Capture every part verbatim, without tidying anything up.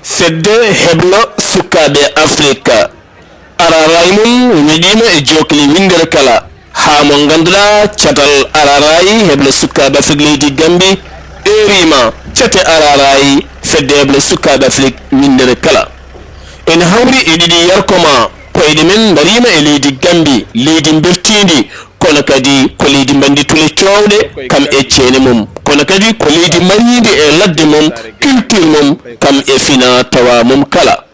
Fedde heblo sukaaɓe Afrik, araraay mum weƴiima e jookli winndere kala, haa mo ngannduɗaa catal araraay heblo sukaaɓe Afrik leydi Gambi eeriima cate araraay fedde heblo sukaaɓe Afrik winndere kala. Ene hawri e ɗiɗi yarko ma, koyɗe men mbariima e leydi Gambi, leydi mbeltiindi, kono kadi ko leydi mbanndi tule coowɗe kam e ceene mum, kono kadi ko leydi mariindi e ladde mum, culture mum kam e fina tawa mum kala.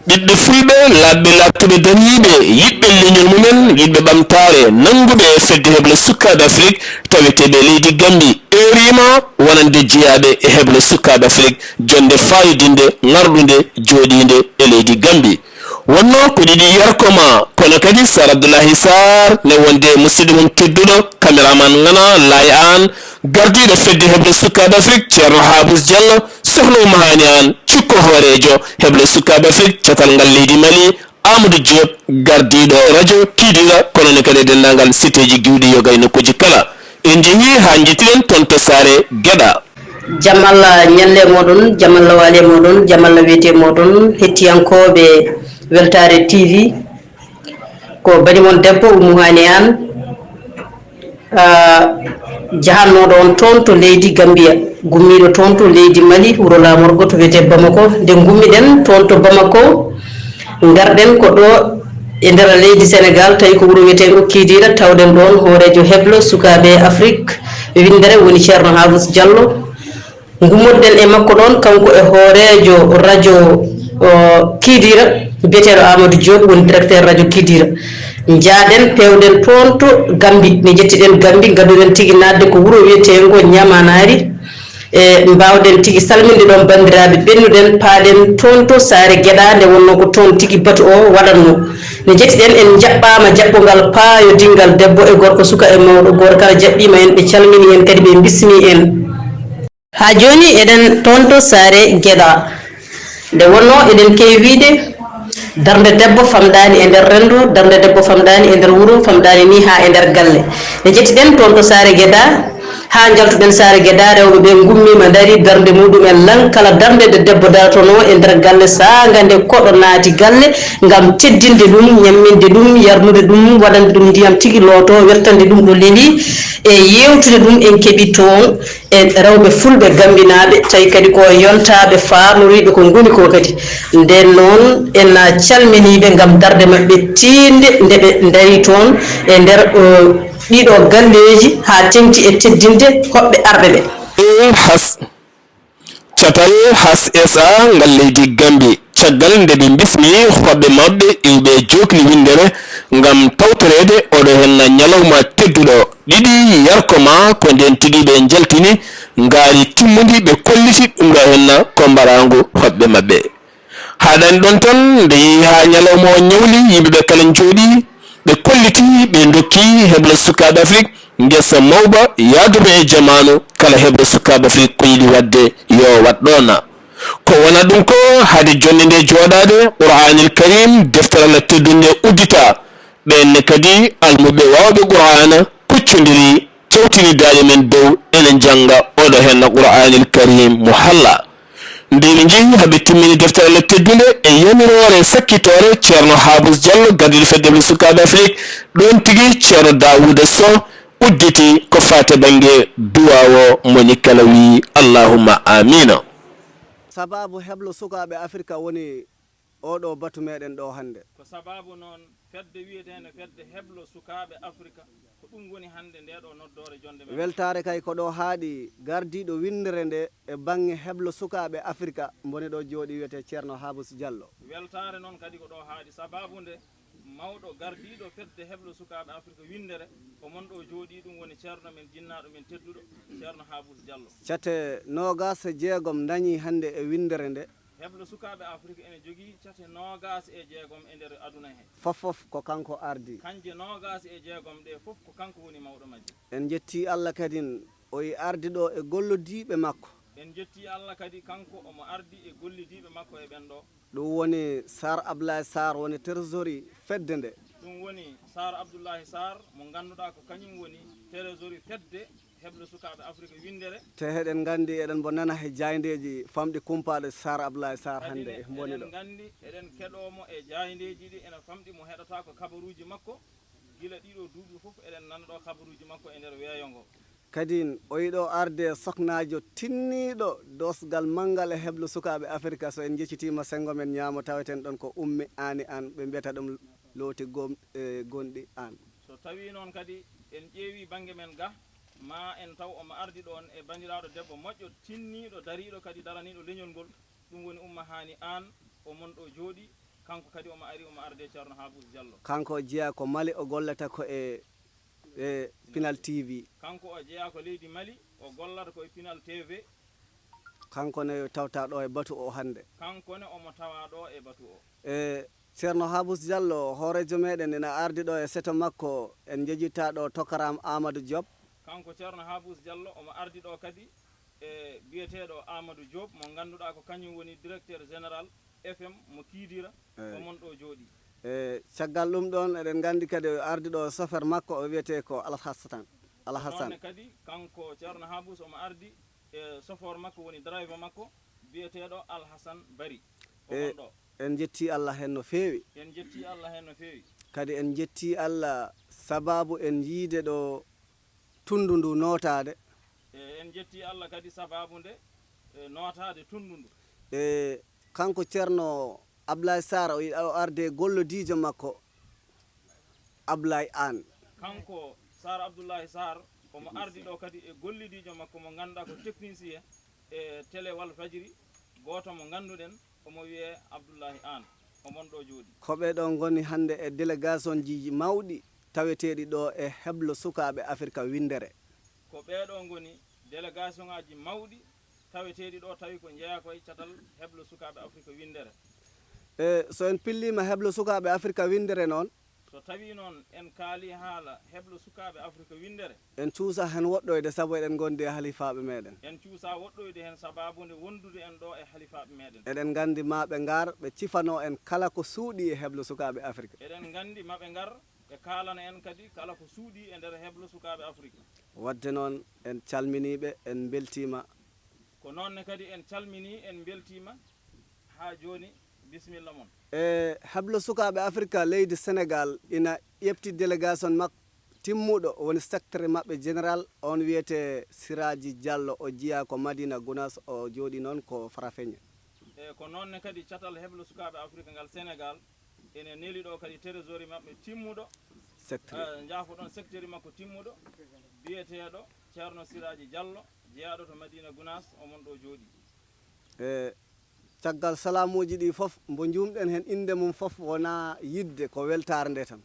Ɓiɓɓe fulɓe laaɓɓe laaɓtuɓe dariiɓe, yiɗɓe leñol mumen, yiɗɓe ɓamtaare, nannguɓe e fedde heblo sukaaɓe Afrik taweteeɓe e leydi Gambi, eeriima wonande jeyaaɓe e heblo sukaaɓe Afrik, jonnde faayodinde, ŋarɗunde, jooɗiinde e leydi Gambi. Wonnoo ko ɗiɗi yarko ma, kono kadi Sar Abdullahi Sar ne wonde e musidɗo mum tedduɗo, kameraman ŋana Laay Aan, gardiiɗo fedde heblo sukaaɓe Afrik, Ceerno Haabus Jallo, sohna Umma Haani Aan, cikko hooreejo heblo sukaaɓe Afrik, catal ngal leydi Mali, Amadou Diop, gardiiɗo radio Kidira, kono ne kadi e denndaangal siteeji giwɗi yoga e nokkuuji kala. En njehii haa njettiɗen toon to Saare Geɗa. Jam Allah ñalle e mooɗon, jam Allah waali e mooɗon, jam Allah wiyete e mooɗon, hettiyankooɓe Weltaare T V. Ko bani mon debbo Ummu Haani Aan, ah, jahannooɗo on toon to leydi Gambiya, gummiiɗo toon to leydi Mali, wuro laamorgo to wiyetee Bamako. Nde ngummiɗen toon to Bamako, ngarɗen ko ɗo e nder leydi Senegaal, tawi ko wuro wiyeteengo Kiidiira, tawɗen ɗoon hooreejo heblo sukaaɓe Afrik winndere, woni Ceerno Haabus Jallo. Ngummoɗen e makko ɗoon, kanko e hooreejo radio, o, Kidira, biyeteeɗo Amadou Diop, woni directeur radio Kidira. Njaaden, peewɗen toon to Gambi. Nde njettiɗen Gambi, ngaduɗen tigi naatde ko wuro wiyeteengo Ñamanaari. E mbaawɗen tigi salminde ɗoon banndiraaɓe ɓennuɗen, paaɗen toon to Saare Geɗa, nde wonnoo ko toon tigi batu o waɗatnoo. Nde njettiɗen, en njaɓɓaama jaɓɓungal paayodinngal, debbo e gorko, suka e mawɗo, gooto kala jaɓɓiima en, ɓe calmini en, kadi ɓe mbismii en. Haa jooni eɗen toon to Saare Geɗa. Nde wonnoo eɗen keewi wiyde, darnde debbo famɗaani e nder renndo, darnde debbo famɗaani e nder wuro, famɗaani nii haa e nder galle. Nde njettiɗen toon to Saare Geɗa, haa njaltuɗen Saare Geɗa, rewɓe ɓee ngummiima ndarii darnde muɗum en lan, kala darnde nde debbo darotonoo e nder galle, saanga nde koɗo naati galle ngam teddinde ɗum, ñamminde ɗum, yarnude ɗum, waɗande ɗum ndiyam tigi lootoo, wertande ɗum ɗo lelii, e yeewtude ɗum en keɓii toon. E rewɓe fulɓe gambinaaɓe, tawi kadi ko yontaaɓe faarnoriiɓe ko ngoni ko kadi. Ndeen noon, en calminii ɓe ngam darnde maɓɓe tiiɗnde nde ɓe ndarii toon e nder, o, ɗiɗo galleeji haa teŋti e teddinde hoɓɓe arɓe ɓe. Ɗum has, catal has S A ngal leydi Gambi. Caggal nde ɓe mbismi hoɓɓe maɓɓe iwɓe jookli winndere ngam tawtoreede oɗo henna ñalawma tedduɗo, ɗiɗi yarko ma ko ndeen tigi ɓe njaltini ngaari timmundi, ɓe kolliti ɗum ɗo henna ko mbaraangu hoɓɓe maɓɓe. Haɗani ɗoon tan, nde yehi haa ñalawma o ñawli, yimɓe ɓe kala njooɗi, ɓe kolliti, ɓe ndokki heblo sukaaɓe Afrik ngesa mawba yaaduba e jamaanu, kala heblo sukaaɓe Afrik ko yiɗi waɗde yo waɗ ɗoon. Ko wona ɗum ko, hade jonnde nde jooɗaade, Qur'aanil Kariim, deftere Allah teddunde nde uddita. Ɓeen ne kadi almuɓɓe waawɓe Qur'aana kuccondiri, tewtini daaɗe men dow, ene njannga oɗo henna Qur'aanil Kariim mo halla. Nde ɓe njehi haa ɓe timmini deftere Allah teddunde e yamiroore sakkitoore Ceerno Haabus Jallo, gardiiɗo fedde ɗemɗe sukaaɓe Afrik, ɗoon tigi Ceerno Daawuuda Soh udditi ko faati bannge duwaawo, moni kala wii allahumma amiina. Sabaabu heblo sukaaɓe Afirka woni oɗo batu meɗen ɗo hannde. Ko sabaabu noon fedde wiyeteende fedde heblo sukaaɓe Afirka, ko ɗum woni hannde nde ɗo noddoore jonnde men. Weltaare kay ko ɗo haaɗi gardiiɗo winndere nde e baŋŋe heblo sukaaɓe Afirka, mboni ɗo jooɗi wiyetee Ceerno Haabus Jallo. Weltaare noon kadi ko ɗo haaɗi sabaabu nde mawɗo gardiiɗo fedde heblo sukaaɓe Afirka winndere, ko mon ɗo jooɗii, ɗum woni ceerno men, jinnaaɗo men tedduɗo, Ceerno Haabus Jallo. Cate noogaas e jeegom dañii hannde e winndere nde. Heblo sukaaɓe Afirka ene jogii cate noogaas e jeegom e nder aduna he. Fof fof ko kanko ardi. Kanje noogaas e jeegom ɗe fof ko kanko woni mawɗo majje. En njettii Allah kadin, o e ardi ɗo e gollodiiɓe makko. En njettii Allah kadi, kanko omo ardi e gollidiiɓe makko e ɓen ɗo. Ɗum woni Sar Ablaye Sar woni trésorier fedde nde. Ɗum woni Sar Abdullahi Sar mo ngannduɗaa ko kañum woni trésorier fedde Heblo sukaaɓe Afrika winndere. Te eɗen nganndi, eɗen mbo nana he jaayndeeji famɗi kumpaaɗo Sar Abdoulaye Sar hannde e mboni ɗo. Eɗen nganndi, eɗen keɗoo mo e jaayndeeji ɗi ena famɗi mo heɗata ko kabaruuji makko. Gila ɗiɗo duuɓi fof eɗen nana ɗo kabaruuji makko e nder weeyo ngo. Kadi o yiɗo arde soknaajo tinniiɗo doosgal manngal e heblo sukaaɓe Afrika. So en njeccitiima senngo men ñaamo taweten ɗon ko Ummi Aani Aan, ɓe mbiyata ɗum looti gom-, e gonɗi aan. So tawii noon kadi en ƴeewii bannge men ga, ma en taw omo ardi ɗoon e banndiraaɗo debbo moƴƴo, tinniiɗo, dariiɗo kadi daraniiɗo leñol ngol, ɗum woni Umma Haani Aan, o mon ɗo jooɗii, kanko kadi omo ari, omo arde Ceerno Haabus Jallo. Kanko o jeyaa ko Mali, o gollata ko e, e Pinal T V. Kanko o jeyaa ko leydi Mali, o gollata ko e Pinal T V. Kanko ne tawta ɗo e batu o hannde. Kanko ne omo tawa ɗo e batu o. E Ceerno Haabus Jallo, hooreejo meɗen, ina ardi ɗo e seto makko, en njejitta ɗo tokaram Amadou Diop. Kanko Ceerno Haabus Jallo, omo ardi ɗo kadi e biyeteeɗo Amadou Diop, mo ngannduɗaa ko kañum woni directeur général F M mo Kidira, Eey. Omon ɗo jooɗii. E caggal ɗum ɗon, eɗen nganndi kadi o ardi ɗo e chauffeur makko, o wiyetee ko Alhassan. Alhassan. Noon ne kadi, kanko Ceerno Haabus omo ardi e chauffeur makko, woni driver makko, biyeteeɗo Alhassan Bari. E Omon ɗo. En njettii Allah heen no feewi. En njettii Allah heen no feewi. Kadi en njettii Allah sababu en yiide ɗo tunndu ndu nootaade. E en njettii Allah kadi sababu nde, e, nootaade tunndu ndu. E kanko Ceerno Ablaye Sarr, o yiɗa o arde gollodiijo makko, Ablaye Aan. Kanko Sarr Abdoulaye Sarr, omo ardi ɗo kadi e gollidiijo makko mo ngannduɗaa ko technicien e télé Walfadjri, gooto mo ngannduɗen, omo wiyee Abdoulaye Aan, omon ɗo jooɗii. Ko ɓee ɗoo ngoni hannde e délégation ji mawɗi taweteeɗi ɗo e heblo sukaaɓe Afirka winndere. Ko ɓee ɗoo ngoni délégation ŋaaji mawɗi taweteeɗi ɗo, tawi ko njeyaa ko e catal heblo sukaaɓe Afirka winndere. E so en pilliima heblo sukaaɓe Afirka winndere noon, so tawii noon en kaalii haala heblo sukaaɓe Afirka winndere, en cuusaa heen woɗɗoyde, sabu eɗen ngondi e halifaaɓe meɗen. En cuusaa woɗɗoyde heen, sababu nde wondude en ɗo e halifaaɓe meɗen. Eɗen nganndi maa ɓe ngar, ɓe cifanoo en kala ko suuɗii e heblo sukaaɓe Afirka. Eɗen nganndi maa ɓe ngar, ɓe kaalana en kadi kala ko suuɗii e nder heblo sukaaɓe Afirka. Waɗde noon, en calminii ɓe, en mbeltiima. Ko noon ne kadi en calminii, en mbeltiima. Haa jooni, bisimilla mon. E heblo sukaaɓe Afirka leydi Senegaal ina ƴefti délégation makko timmuɗo, woni secrétaire maɓɓe général, on wiyetee Siraaji Jallo, o jeyaa ko Madina Gunaas, o jooɗii noon ko Farafeñe. E ko noon ne kadi catal heblo sukaaɓe Afirka ngal Senegaal ene neli ɗo kadi trésorier maɓɓe timmuɗo, secrétaire. Eh, njaafo-ɗon, secrétaire makko timmuɗo, biyeteeɗo Ceerno Siraaji Jallo, jeyaaɗo to Madina Gunaas, omon ɗo jooɗii. E caggal salaamuuji ɗi fof, mbo njuumɗen heen innde mum fof wonaa yiɗde, ko weltaare nde tan.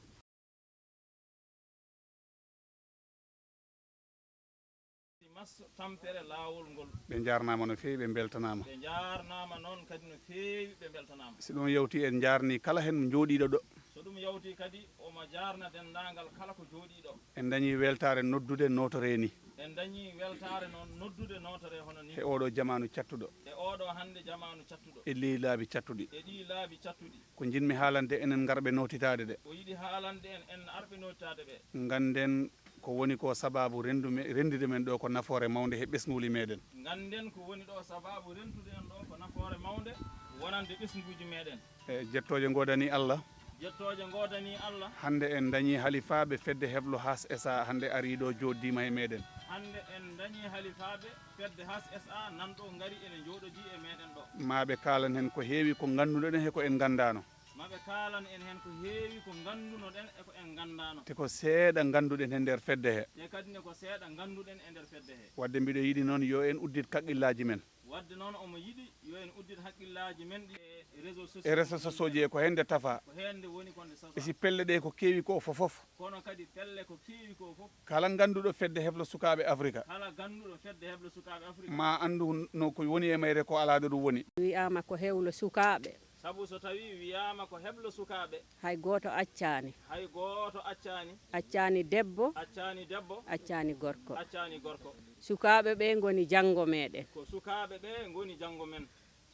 Mas tampere laawol ngol. Ɓe njaarnaama no feewi, ɓe mbeltanaama. Ɓe njaarnaama noon kadi no feewi, ɓe mbeltanaama. Si ɗum yawti, en njaarnii kala heen jooɗiiɗo ɗo. So ɗum yawti kadi, omo jaarna denndaangal kala ko jooɗii ɗo. En dañii weltaare noddude nooto reeni. En dañii weltaare noon noddude nootore hono nii. E ooɗoo jamaanu cattuɗo. E ooɗoo hannde jamaanu cattuɗo. E ɗii laabi cattuɗi. E ɗii laabi cattuɗi. Ko njiɗmi haalande enen ngarɓe nootitaade ɗe. O yiɗi haalande en, en arɓe nootitaade ɓe. Ngannden ko woni ko sabaabu renndu me-, renndude men ɗo ko nafoore mawnde he ɓesnguuli meɗen. Ngannden ko woni ɗo sabaabu renndude en ɗo ko nafoore mawnde wonande ɓesnguuji meɗen. E jettooje ngoodanii Allah. Jettooje ngoodanii Allah. Hannde en dañii halifaaɓe fedde heblo Haas S A hannde arii ɗo jooɗdiima e meɗen. Hannde en dañii halifaaɓe fedde Haas S A nan ɗo ngari ene njooɗodii e meɗen ɗo. Maa ɓe kaalan en ko heewi ko ngannduɗen he ko en nganndaano. Ma ɓe kaalan en heen ko heewi ko nganndunoɗen e ko en nganndaano. Te ko seeɗa ngannduɗen he nder fedde he. Te kadi ne ko seeɗa ngannduɗen e nder fedde he. Wadde mbiɗo yiɗi noon yo en uddit kaqqillaaji men. Wadde noon omo yiɗi yo en uddit haqqillaaji men ɗi e réseaux sociaux. E réseaux sociaux ji e ko heen nde tafaa. Ko heen nde woni ko nde sasa. E si pelle ɗe ko keewi ko fof fof. Kono kadi pelle ko keewi ko fof. Kala ngannduɗo fedde heblo sukaaɓe Afrika. Kala ngannduɗo fedde heblo sukaaɓe Afrika. Ma anndu no ko woni e mayre ko alaa ɗo ɗum woni. Wiyaama ko hewlo sukaaɓe. Sabu so tawii wiyaama ko heblo sukaaɓe. Hay gooto accaani. Hay gooto accaani. Accaani debbo. Accaani debbo. Accaani gorko. Accaani gorko. Sukaaɓe ɓe ngoni janngo meɗen. Ko sukaaɓe ɓe ngoni janngo men.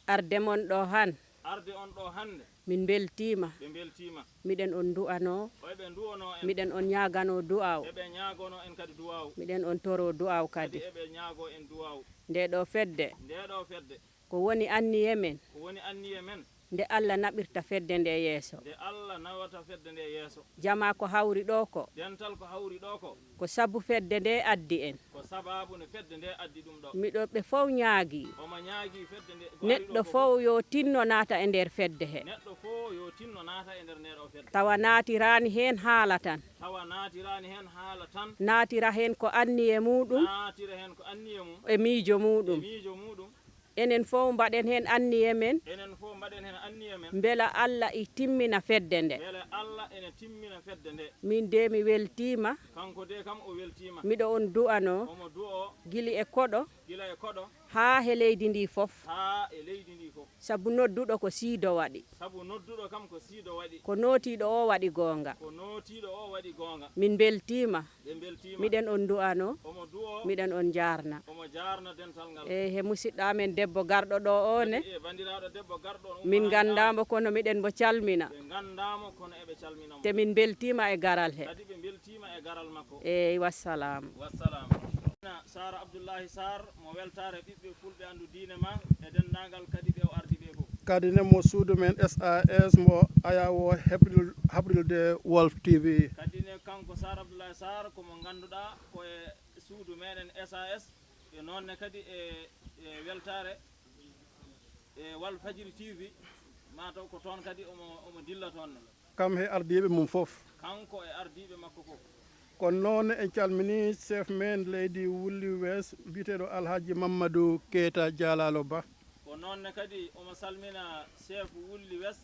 Arde mon ɗo han. Arde on ɗo hannde. Min mbeltiima. Ɓe mbeltiima. Miɗen on du'anoo. O eɓe du'onoo en. Miɗen on ñaaganoo du'aaw. Eɓe ñaagonoo en kadi du'aaw. Miɗen on toroo du'aaw kadi. Kadi eɓe ñaagoo en du'aaw. Ndee ɗoo fedde. Ndee ɗoo fedde. Ko woni anniye men. Ko woni anniye men. Nde Alla naɓirta fedde nde yeeso. Nde Alla nawata fedde nde yeeso. Jamaa ko hawri ɗoo ko. Dental ko hawri ɗoo ko. Ko sabu fedde nde addi en. Ko sabaabu no fedde nde addi ɗum ɗo. Miɗo ɓe fow ñaagi. Omo ñaagi fedde nde ko ari ɗo. Neɗɗo ko fow yo tinno naata e nder fedde he. Neɗɗo fow yo tinno naata e nder nde ɗo fedde. Tawa naatiraani heen haala tan. Tawa naatiraani heen haala tan. Naatira heen ko anniye muuɗum. Naatira heen ko anniye mum. E miijo muuɗum. E miijo muuɗum. Enen fow mbaɗen heen anniye men. Enen fow mbaɗen heen anniye men. Mbela Alla i timmina fedde nde. Mbela Alla ene timmina fedde nde. Min de mi weltiima. Kanko de kam o weltiima. Miɗo on du'anoo. Omo du'oo. Gili e koɗo. Gila e koɗo. Haa he leydi ndi fof. Haa e leydi ndi fof. Sabu nodduɗo ko siido waɗi. Sabu nodduɗo kam ko siido waɗi. Ko nootiiɗo o waɗi goonga. Ko nootiiɗo o waɗi goonga. Min mbeltiima. Ɓe mbeltiima. Miɗen on du'anoo. Omo du'oo. Miɗen on njaarna. Omo jaarna dental ngal. E he musidɗo amen debbo garɗo ɗo o ne. Kadi e banndiraaɗo debbo garɗo on. Min nganndaa mbo kono miɗen mbo calmina. Ɓe nganndaa mo kono eɓe calmina mo. Te min mbeltiima e garal he. Kadi ɓe mbeltiima e garal makko. Eey, wassalaamu. Wassalaamu. Sara Abdullahi Sar mo weltaare ɓiɓɓe fulɓe anndu diine ma e denndaangal kadi ɓe o ardi ɓe fof. Kadi ne mo suudu men S A S mo ayawo heɓril-, haɓrilde Walf T V. Kadi ne kanko Sar Abdullahi Sar ko mo ngannduɗaa ko e suudu meɗen S A S e noon ne kadi e, e weltaare e Walf Fajiri T V, mataw ko toon kadi omo, omo dilla toon ne. Kam he ardiiɓe mum fof. Kanko e ardiiɓe makko fof. Kono noon en calminii chef men leydi Wulli Wes biyeteeɗo Alhaji Mamadou Keita Jalalo Ba. Ko noon ne kadi omo salmina chef Wulli Wes,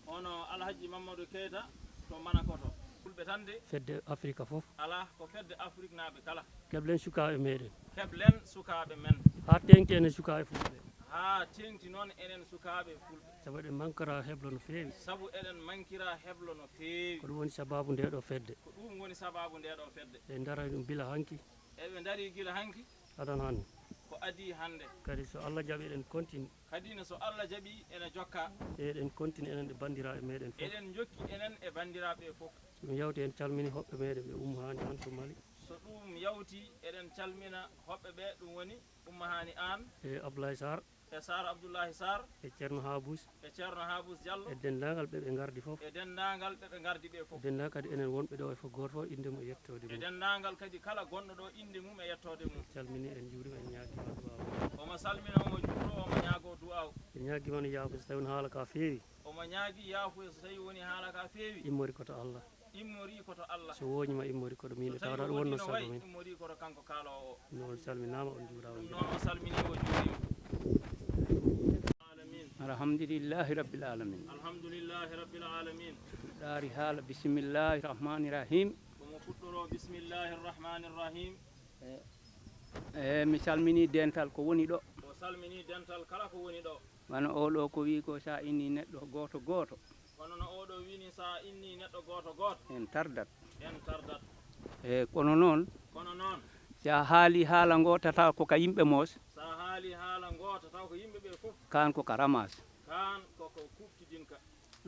hono Alhaji Mamadou Keita to Manakoto. Fulɓe tan de. Fedde Afrika fof. Alaa ko fedde Afriknaaɓe kala. Keblen sukaaɓe meɗen. Keblen sukaaɓe men. Haa teeŋti enen sukaaɓe fulɓe. Haa teeŋti noon enen sukaaɓe fulɓe. Sabu eɗen mankira heblo no feewi. Sabu eɗen mankira heblo no feewi. Ko ɗum woni sabaabu nde ɗo fedde. Ko ɗum woni sabaabu nde ɗo fedde. Eɗen ndara ɗum bila hanki. Eɓe ndarii gila hanki. Adan hannde. Ko adii hannde. Kadi so Allah jaɓi eɗen continue. Kadi ne so Allah jaɓi ene jokka. Eɗen continue enen e banndiraaɓe meɗen fof. Eɗen jokki enen e banndiraaɓe fof. So ɗum yawti en calmini hoɓɓe meɗen ɓe ummaani an to Mali. So ɗum yawti eɗen calmina hoɓɓe ɓe ɗum woni Umma Hani Aan. E Abdoulaye Sarr. E Sarr Abdoulaye Sarr. E Ceerno Haabus. E Ceerno Haabus Diallo. E denndaangal ɓe ɓe ngardi fof. E denndaangal ɓe ɓe ngardi ɓe fof. E denndaangal kadi enen wonɓe ɗo e fof gooto fof innde mum e yettoode mum. E denndaangal kadi kala gonɗo ɗo innde mum e yettoode mum. En calmini, en njuurima, en ñaagima du'aaw. Omo salmina, omo juuro, omo ñaago du'aaw. En ñaagima no yaafo so tawi won haala ka feewi. Omo ñaagi yaafuya so tawi woni haala ka feewi. Immori ko to Allah. Immori ko to Allah. So wooñima immori ko ɗo min. So tawi tawata ɗum wonno wonino sago way min. Immori ko to kanko kaaloowo o. Noon salminaama, on juuraama. Ɗum noon o salmini, o juurima. Alamin. Alhamdulillahi rabbil alamin. Alhamdulillahi rabbil alamin. Ɗaari haala bismillahi rahmani rahim. Komo fuɗɗoro bismillahi rahmani rahim. E, e, mi salmini dental ko woni ɗo. O salmini dental kala ko woni ɗo. Wano oɗo ko wi ko sa inni neɗɗo gooto gooto. Kono no oɗo wini sa inni neɗɗo gooto gooto. En tardat. En tardat. E, kono noon. Kono noon. Si a haali haala ngo tata ko ka yimɓe moos. Sa haali haala ngo tata ko yimɓe ɓe fof. Kaan ko ka ramas. Kaan ko ko kuftidinka.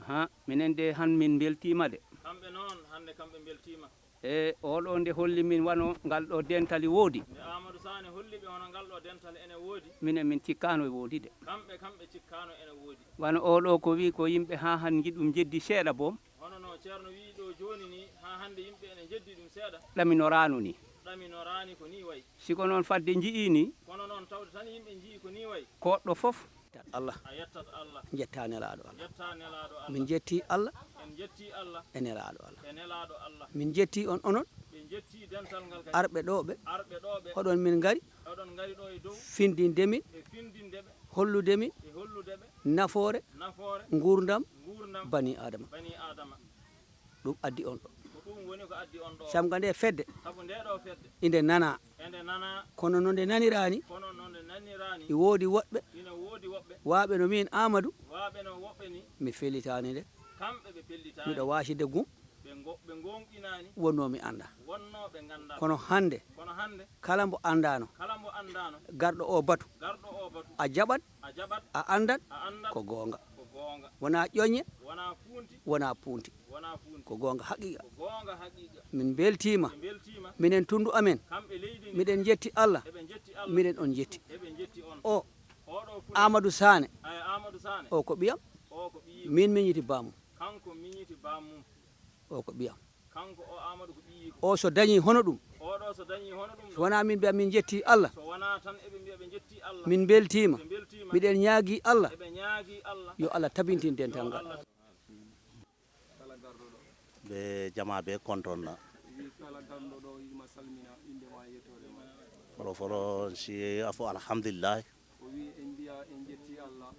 Ha, minen de han min mbeltiima de. Kamɓe noon hannde kamɓe mbeltiima. E oɗo nde holli min wano ngal ɗo dentali woodi. Nde Amadou Sané holli ɓe hono ngal ɗo dental ene woodi. Minen min cikkaano e woodi de. Kamɓe, kamɓe cikkaano ene woodi. Wano oɗo ko wi ko yimɓe ha han njiɗum jeddi seeɗa boom. Hono no Ceerno wi ɗo jooni ni, ha hannde yimɓe ene jeddi ɗum seeɗa. Ɗaminoraano ni. Ɗaminoraani ko ni wayi. Si ko noon fadde nji'i ni. Kono noon tawde tan yimɓe nji'i ko ni wayi. Koɗɗo fof. Allah. A yettat Allah. Jetta nelaaɗo Allah. Jetta nelaaɗo Allah. Min jetti Allah. En jetti Allah. E nelaaɗo Allah. E nelaaɗo Allah. Min jetti on onon. Ɓe jetti dental ngal kadi. Arɓe ɗo ɓe. Arɓe ɗo ɓe. Hoɗon min ngari. Hoɗon ngari ɗo e dow. Findinde min. E findinde ɓe. Hollude min. E hollude ɓe. Nafoore. Nafoore. Nguurndam. Nguurndam. Bani Adama. Bani Adama. Ɗum addi on ɗo. Ko ɗum woni ko addi on ɗo. Sabu nga nde fedde. Sabu nde ɗo fedde. Inde nana. Ende nana. Kono no nde nanirani. Kono no nde nanirani. E woodi woɗɓe. Ina woodi woɓɓe. Waaɓe no min Amadou. Waaɓe no woɓɓe ni. Mi fellitaani nde. Kamɓe ɓe pellitaani. Miɗo waaside gum. Ɓe ngo-, ɓe ngoonɗinaani. Wonno mi annda. Wonno ɓe nganndaa. Kono hannde. Kono hannde. Kala mbo anndaano. Kala mbo anndaano. Garɗo o batu. Garɗo o batu. A jaɓat. A jaɓat. A anndat. A anndat. Ko goonga. Ko goonga. Wonaa ƴoƴñe, wonaa puunti, wonaa puunti. Wonaa puunti. Ko goonga haqiiqa. Ko goonga haqiiqa. Min mbeltiima. Ɓe mbeltiima. Minen tunndu amen. Kamɓe leydi ndi. Miɗen njetti Allah. Eɓe njetti Allah. Minen on njetti. Eɓe njetti on. O, oɗo Fulɓe. Amadou Sané. Ay, Amadou Sané. O ko ɓiyam. O ko ɓiyiiko. Min miñiti baamum. Kanko miñiti baamum. O ko ɓiyam. Kanko o Amadou ko ɓiyiiko. O so dañii hono ɗum. Oɗo so dañii hono ɗum ɗo. So wonaa min mbiya min njetti Allah. So wonaa tan eɓe mbiya ɓe njetti Allah. Min mbeltiima. Ɓe mbeltiima. Miɗen ñaagii Allah. Eɓe ñaagii Allah. Yo Allah tabintin dental ngal. Yo Allah. Kala garɗo ɗo. Ɓe jama ɓe kontonna. Wi kala garɗo ɗo ima salmina innde ma e yettoode ma. Folo folo si afo alhamdulillah. O wi en mbiya en njetti Allah.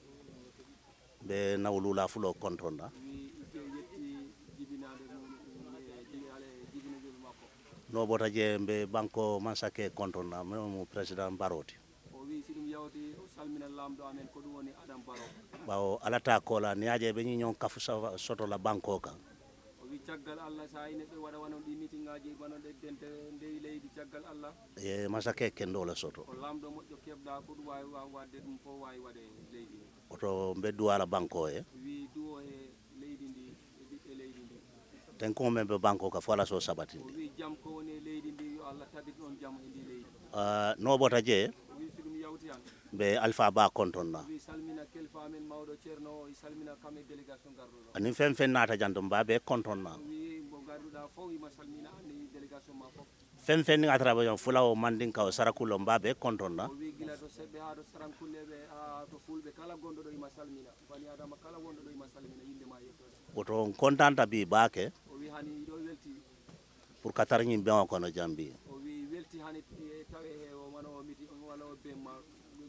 Ɓe nawlula fulo kontonna. Wi ike yetti jibinaade mum e jibi-, ale jibinagol makko. No bota je mbe banko mansake kontonna, mo président Baroti. O wi si ɗum yawti o salmina laamɗo amen ko ɗum woni Adam Baro. Ɓawo alata kola ni aje ɓe ñiñon kafu sa-, soto la banko kan. O wi caggal Allah so a yi neɗɗo waɗa wano ɗi mitingaaji wano ɗe dente ndey leydi caggal Allah. E masake kendo la soto. Ko laamɗo moƴƴo keɓɗa ko ɗum waawi wa-, waɗde ɗum fof waawi waɗe leydi. Oto mbe duwala banko e. Wi duwo he leydi ndi e ɓiɓɓe leydi ndi. Ten ko men ɓe banko ka fola so sabatinde. O wi jam ko woni e leydi ndi yo Allah tabit on jam e ndi leydi. Ah, no bota je. O wi si ɗum yawti han. Ɓe Alpha Ba kontonna. O wi salmina kelfa amen mawɗo Ceerno o, e salmina kam e délégation garɗo ɗo. Anin fen fen naata janto mba ɓe kontonna. O wi mbo garɗuɗa fof ima salmina an e délégation ma fof. Fen fen ni atara ɓe fula o mandinka o sarakulo mba ɓe kontonna. O wi gila to seɓɓe haa to sarankulle ɓe, haa to fulɓe kala gonɗo ɗo ima salmina. Bani Adama kala wonɗo ɗo ima salmina innde ma e yettoode. Woto on kontanta bi baake. O wi hani ɗo welti. Pour ka tara ñin beŋo kono jambi. O wi welti hani e tawe he o wano o miti, o wano o ben ma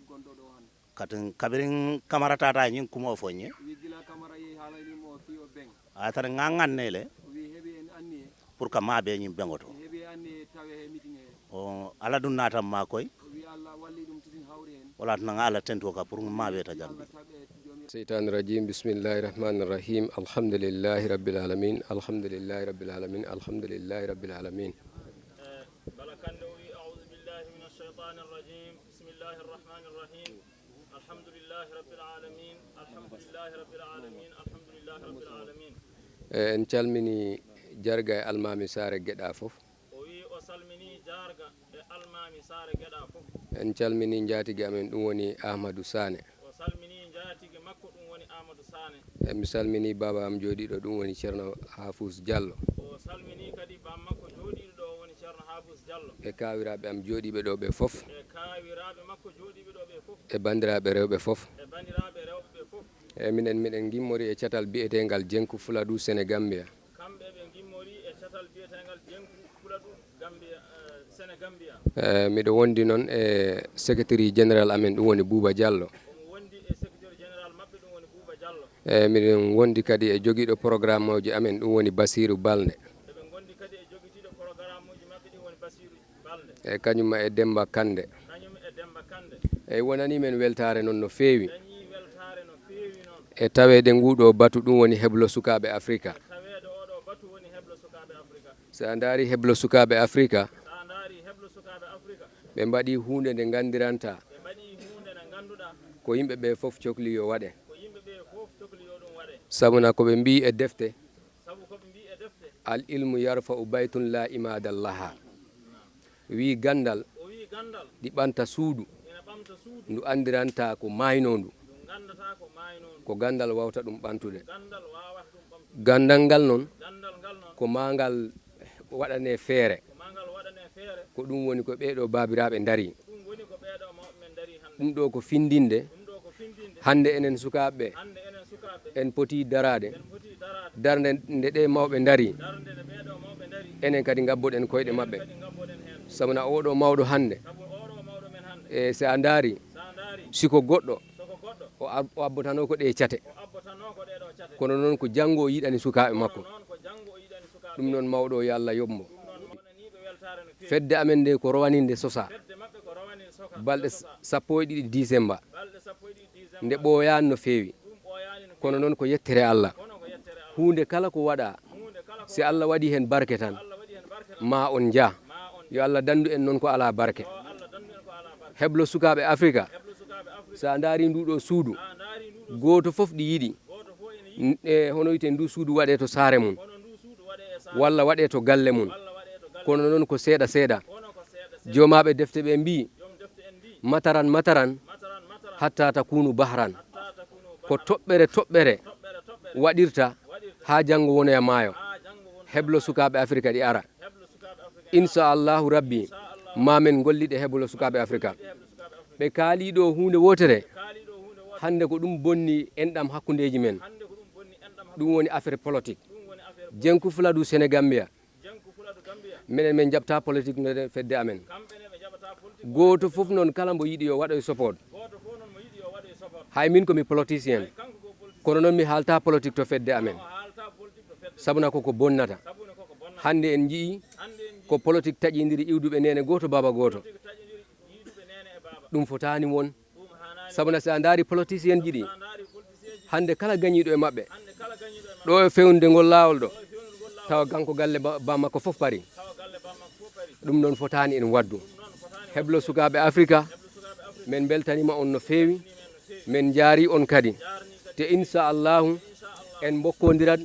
gonɗo ɗo han. Katin kabirin kamara tata ñin kumo fo ñe. O wi gila kamara yehi haala ni mo fi o ben. A tara ŋaŋan ne le. O wi heɓi en anniye. Pour que ma be ñin beŋo to. Heɓi anniye tawe he mitin he. O ala dun nata ma koy. O wi Allah walli ɗum titin hawri hen. Wala tana ŋa ala tento ka pour ma be ta jambi. Seytaani rajiim, bismillaahi rahmaani rahiim, alhamdulillaahi rabbil aalamiin, alhamdulillaahi rabbil aalamiin, alhamdulillaahi rabbil aalamiin. Eh, Bala Kande o wi, "A'uuzu billaahi mina shaytaani rajiim, bismillaahi rahmaani rahiim, alhamdulillaahi rabbil aalamiin, alhamdulillaahi rabbil aalamiin, alhamdulillaahi rabbil aalamiin." Eh, en calmini jarga e almaami saare Geɗa fof. O wi o salmini jarga e almaami saare Geɗa fof. En calmini njaatige amen, ɗum woni Ahmadou Sané. O salmini njaatige makko, ɗum woni Amadou Sané. E mi salmini baaba am jooɗiiɗo, ɗum woni Ceerno Hafus Diallo. O salmini kadi baaba makko jooɗiiɗo ɗo, woni Ceerno Hafus Diallo. E kaawiraaɓe am jooɗiiɓe ɗo ɓe fof. E kaawiraaɓe makko jooɗiiɓe ɗo ɓe fof. E banndiraaɓe rewɓe fof. E banndiraaɓe rewɓe ɓe fof. E minen, miɗen ngimmori e catal bi'eteengal Jenku Fuladu Senegambia. Kamɓe ɓe ngimmori e catal bi'eteengal Jenku Fuladu Gambia, eh, Senegambia. Eh, miɗo wondi noon e secrétaire général amen, ɗum woni Buuba Diallo. Omo wondi e secrétaire général maɓɓe, ɗum woni Buuba Diallo. Eh, miɗen wondi kadi e jogiiɗo programme uji amen, ɗum woni Basiru Balde. Eɓe ngondi kadi e jogitiiɗo programme uji maɓɓe, ɗum woni Basiru Balde. E kañum e Demba Kande. Kañum e Demba Kande. Eyi, wonanii men weltaare noon no feewi. Dañii weltaare no feewi noon. E taweede nguuɗoo batu, ɗum woni heblo sukaaɓe Afrika. E taweede oɗo batu woni heblo sukaaɓe Afrika. So a ndaari heblo sukaaɓe Afrika, So a ndaari heblo sukaaɓe Afrika, ɓe mbaɗii huunde nde nganndiranta ɓe mbaɗii huunde nde ngannduɗaa ko yimɓe ɓe fof cokli yo waɗe. Ko yimɓe ɓe fof cokli yo ɗum waɗe. Sabu na ko ɓe mbii e defte, Sabu ko ɓe mbii e defte, "Al ilmu yarfa'u baytun la imada laha." Wii ganndal o wii ganndal ɗi ɓanta suudu, ina ɓamta suudu, ndu anndiranta ko maaynoondu. Ndu nganndataa ko maaynoondu. Ko ganndal wawta ɗum ɓamtude. Ganndal waawata ɗum ɓamtude. Ganndal ngal noon, Ganndal ngal noon, ko maa ngal waɗanee feere. Ko maa ngal waɗanee feere. Ko ɗum woni ko ɓeeɗo baabiraaɓe ndarii. Ko ɗum woni ko ɓeeɗo mawɓe men ndarii hannde. Ɗum ɗo ko findinde. Ɗum ɗo ko findinde. Hannde enen sukaaɓe ɓe, Hannde enen sukaaɓe ɓe, en poti daraade. En poti daraade. Darnde nde ɗee mawɓe ndarii, Darnde nde ɓeeɗo mawɓe ndarii. Enen kadi ngabboɗen koyɗe maɓɓe. Enen kadi ngabboɗen heen. Sabu na oɗo mawɗo hannde, Sabu oɗo mawɗo men hannde. E so a ndaari, So a ndaari, si ko goɗɗo, So ko goɗɗo, o ab-, o abbotanoo ko ɗee cate. O abbotanoo ko ɗee ɗo cate. Kono noon ko janngo o yiɗani sukaaɓe makko. Kono noon ko janngo o yiɗani sukaaɓe. Ɗum noon mawɗo o yo Allah yoɓ mbo. Ɗum noon wonaniiɓe weltaare no feewi. Fedde amen nde ko rowani nde sosaa. Fedde maɓɓe ko rowani nde soka-, Balɗe nde s-, sosaa. Sappo e ɗiɗi disemba. Balɗe sappo e ɗiɗi disemba. Nde ɓooyaani no feewi. Ɗum ɓooyaani no feewi. Kono noon ko yettere Allah. Kono ko yettere Allah. Huunde kala ko waɗaa, Huunde kala ko si Allah waɗii heen barke tan, Si Allah waɗii heen barke tan, ma on njah. Ma on njah. Yo Allah danndu en noon ko alaa barke. Yo Allah danndu en ko alaa barke. Heblo sukaaɓe Afrika, Heblo sukaaɓe Afrika. So a ndaari ndu ɗo suudu, So a ndaari ndu ɗo gooto fof ɗi yiɗi. Gooto N-, e hono wiyte ndu suudu waɗee to saare mum, walla waɗee to galle mum, kono noon ko seeɗa seeɗa. Jomaaɓe defte ɓe mbii, mataran mataran, hatta takunu bahran. Ko toɓɓere toɓɓere waɗirta haa janngo wonoya maayo. Heblo sukaaɓe Afirka ɗi ara. Insha Allahu Rabbi, ma men golliɗe heblo sukaaɓe Afirka. Ɓe kaali ɗo huunde wootere, hannde ko ɗum bonni enɗam hakkundeeji men. Ɗum woni affaire politique. Jenku Fuladu Senegambia. Minen min njaɓta politique nder fedde amen. Gooto fof noon kala mbo yiɗi yo waɗoy support. Hay min ko mi politicien. Kono noon mi haalta politique to fedde amen. Sabuna koko bonnata. Hannde en njii ko politique taƴindiri iwduɓe neene gooto baaba gooto. Ɗum fotaani won. Sabuna si a ndaari politicien ji ɗi, hannde kala gañiiɗo e maɓɓe, ɗo e fewnde ngol laawol ɗo, tawa kanko galle ba-, ba makko fof parii. Ɗum noon fotaani en waɗdu. Heblo sukaaɓe Afrika, min mbeltaniima on no feewi, min njaarii on kadi. Te insha Allahu, en mbokkondirat.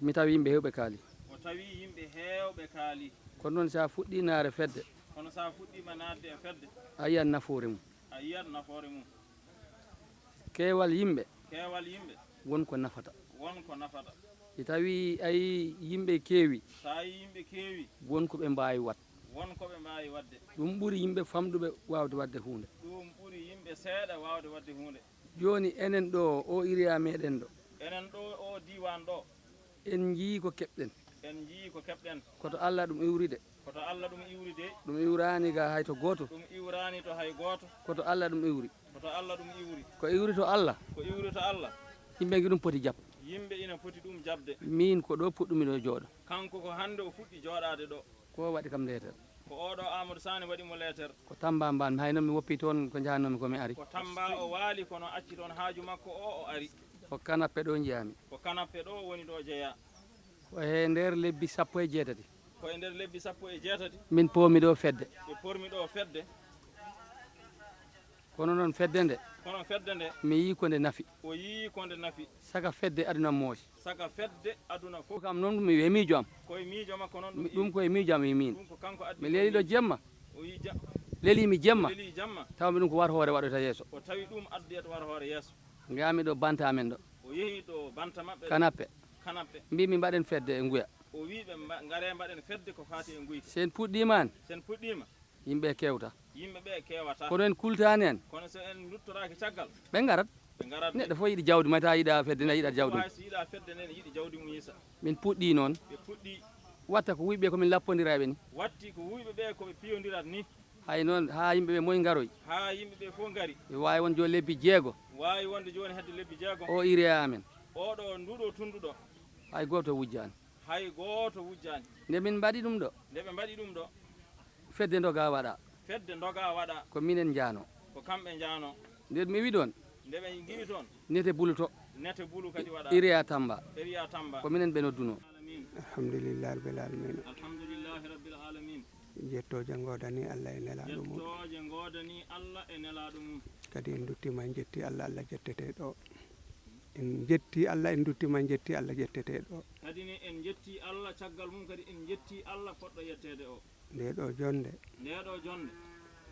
Mi tawi yimɓe heewɓe kaali. O tawi yimɓe heewɓe kaali. Kono noon, so a fuɗɗii naare fedde, kono so a fuɗɗiima naatde e fedde, a yiyat nafoore mum. A yiyat nafoore mum. Keewal yimɓe, keewal yimɓe, won ko nafata. Won ko nafata. Si tawii a yii yimɓe keewi, so a yii yimɓe keewi, won ko ɓe mbaawi waɗ. Won ko ɓe mbaawi waɗde. Ɗum ɓuri yimɓe famɗuɓe waawde waɗde huunde. Ɗum ɓuri yimɓe seeɗa waawde waɗde huunde. Jooni enen ɗo, o iriya meɗen ɗo. Enen ɗo, o diiwaan ɗo. En njiyii ko keɓɗen. En njiyii ko keɓɗen. Koto Alla ɗum iwri de. Koto Alla ɗum iwri de. Ɗum iwraani ga hay to gooto. Ɗum iwraani to hay gooto. Koto Alla ɗum iwri. Koto Alla ɗum iwri. Ko iwri to Alla. Ko iwri to Alla. Yimɓe ngi ɗum poti jaɓ. Yimɓe ina poti ɗum jaɓde. Miin ko ɗo puɗɗumi ɗo jooɗo. Kanko ko hannde o fuɗɗi jooɗaade ɗo. Ko waɗi kam leeter. Ko oɗo Amadou Sané waɗi mo leeter. Ko Tamba mban, hay noon mi woppi toon ko njahannomi ko mi ari. Ko Tamba o waali, kono acci toon haaju makko o, o ari. Ko Kanappe ɗo njiyaami. Ko Kanappe ɗo woni ɗo jeyaa. Ko he nder lebbi sappo e jeetati. Ko e nder lebbi sappo e jeetati. Min poomi ɗo fedde. Ɓe pormi ɗo fedde. Kono noon fedde nde, kono fedde nde, mi yii ko nde nafi. O yii ko nde nafi. Saka fedde aduna moosi. Saka fedde aduna fof. Kam noon mi wiye miijo am. Ko e miijo makko noon ɗum ɗum ko e miijo am e miin. Ɗum ko kanko addi. Mi leeliɗo jemma. O yii ja-, leeliimi jemma. Leeli jamma. Tawa mi ɗum ko war hoore waɗoyta yeeso. O tawi ɗum addoyat war hoore yeeso. Ngaami ɗo banta amen ɗo. O yehi ɗo banta maɓɓe. Kanappe. Kanappe. Mbii mi mbaɗen fedde e nguya. O wii ɓe mba-, ngaree mbaɗen fedde ko faati e nguya. Sen puɗɗiima an. Sen puɗɗiima. Yimɓe kewta. Yimɓe ɓe kewata. Kono en kultaani en. Kono so en nduttoraaki caggal. Ɓe ngarat. Ɓe ngarat de. Neɗɗo fof yiɗi jawdi, ma ta yiɗa fedde, na yiɗa jawdi mum. Hay so yiɗa fedde nde, ne yiɗi jawdi mum yisa. Min puɗɗii noon. Ɓe puɗɗii. Watta ko wuyɓe ko min lappondirayɓe ni. Watti ko wuyɓe ɓe ko ɓe piyondirat ni. Hay noon haa yimɓe ɓe moy ngaroy. Haa yimɓe ɓe fof ngari. Mi waawi won jooni lebbi jeego. Waawi wonde jooni hedde lebbi jeego. O iriya amen. Oɗo nduɗo tunduɗo. Hay gooto wujjaani. Hay gooto wujjaani. Nde min mbaɗi ɗum ɗo. Nde ɓe mbaɗi ɗum ɗo. Fedde ndoga waɗa. Fedde ndoga waɗa. Ko minen njaano. Ko kamɓe njaano. Nde mi wi ɗoon. Nde ɓe ngiwi toon. Nete buluto. Nete bulu kadi waɗa. Iriya Tamba. Iriya Tamba. Ko minen ɓe nodduno. Alamiin. Alhamdulillahi rabbil alamin. Alhamdulillahi rabbil alamin. Jettooje ngoodani Allah e nelaaɗo muɗum. Jettooje ngoodani Allah e nelaaɗo mum. Kadi en nduttiima en njetti Allah, Allah jettetee ɗo. En njetti Allah, en nduttiima en njetti Allah jettetee ɗo. Kadi ne en njetti Allah, caggal mum kadi en njetti Allah fotɗo yetteede o. Nde ɗo jonnde. Nde ɗo jonnde.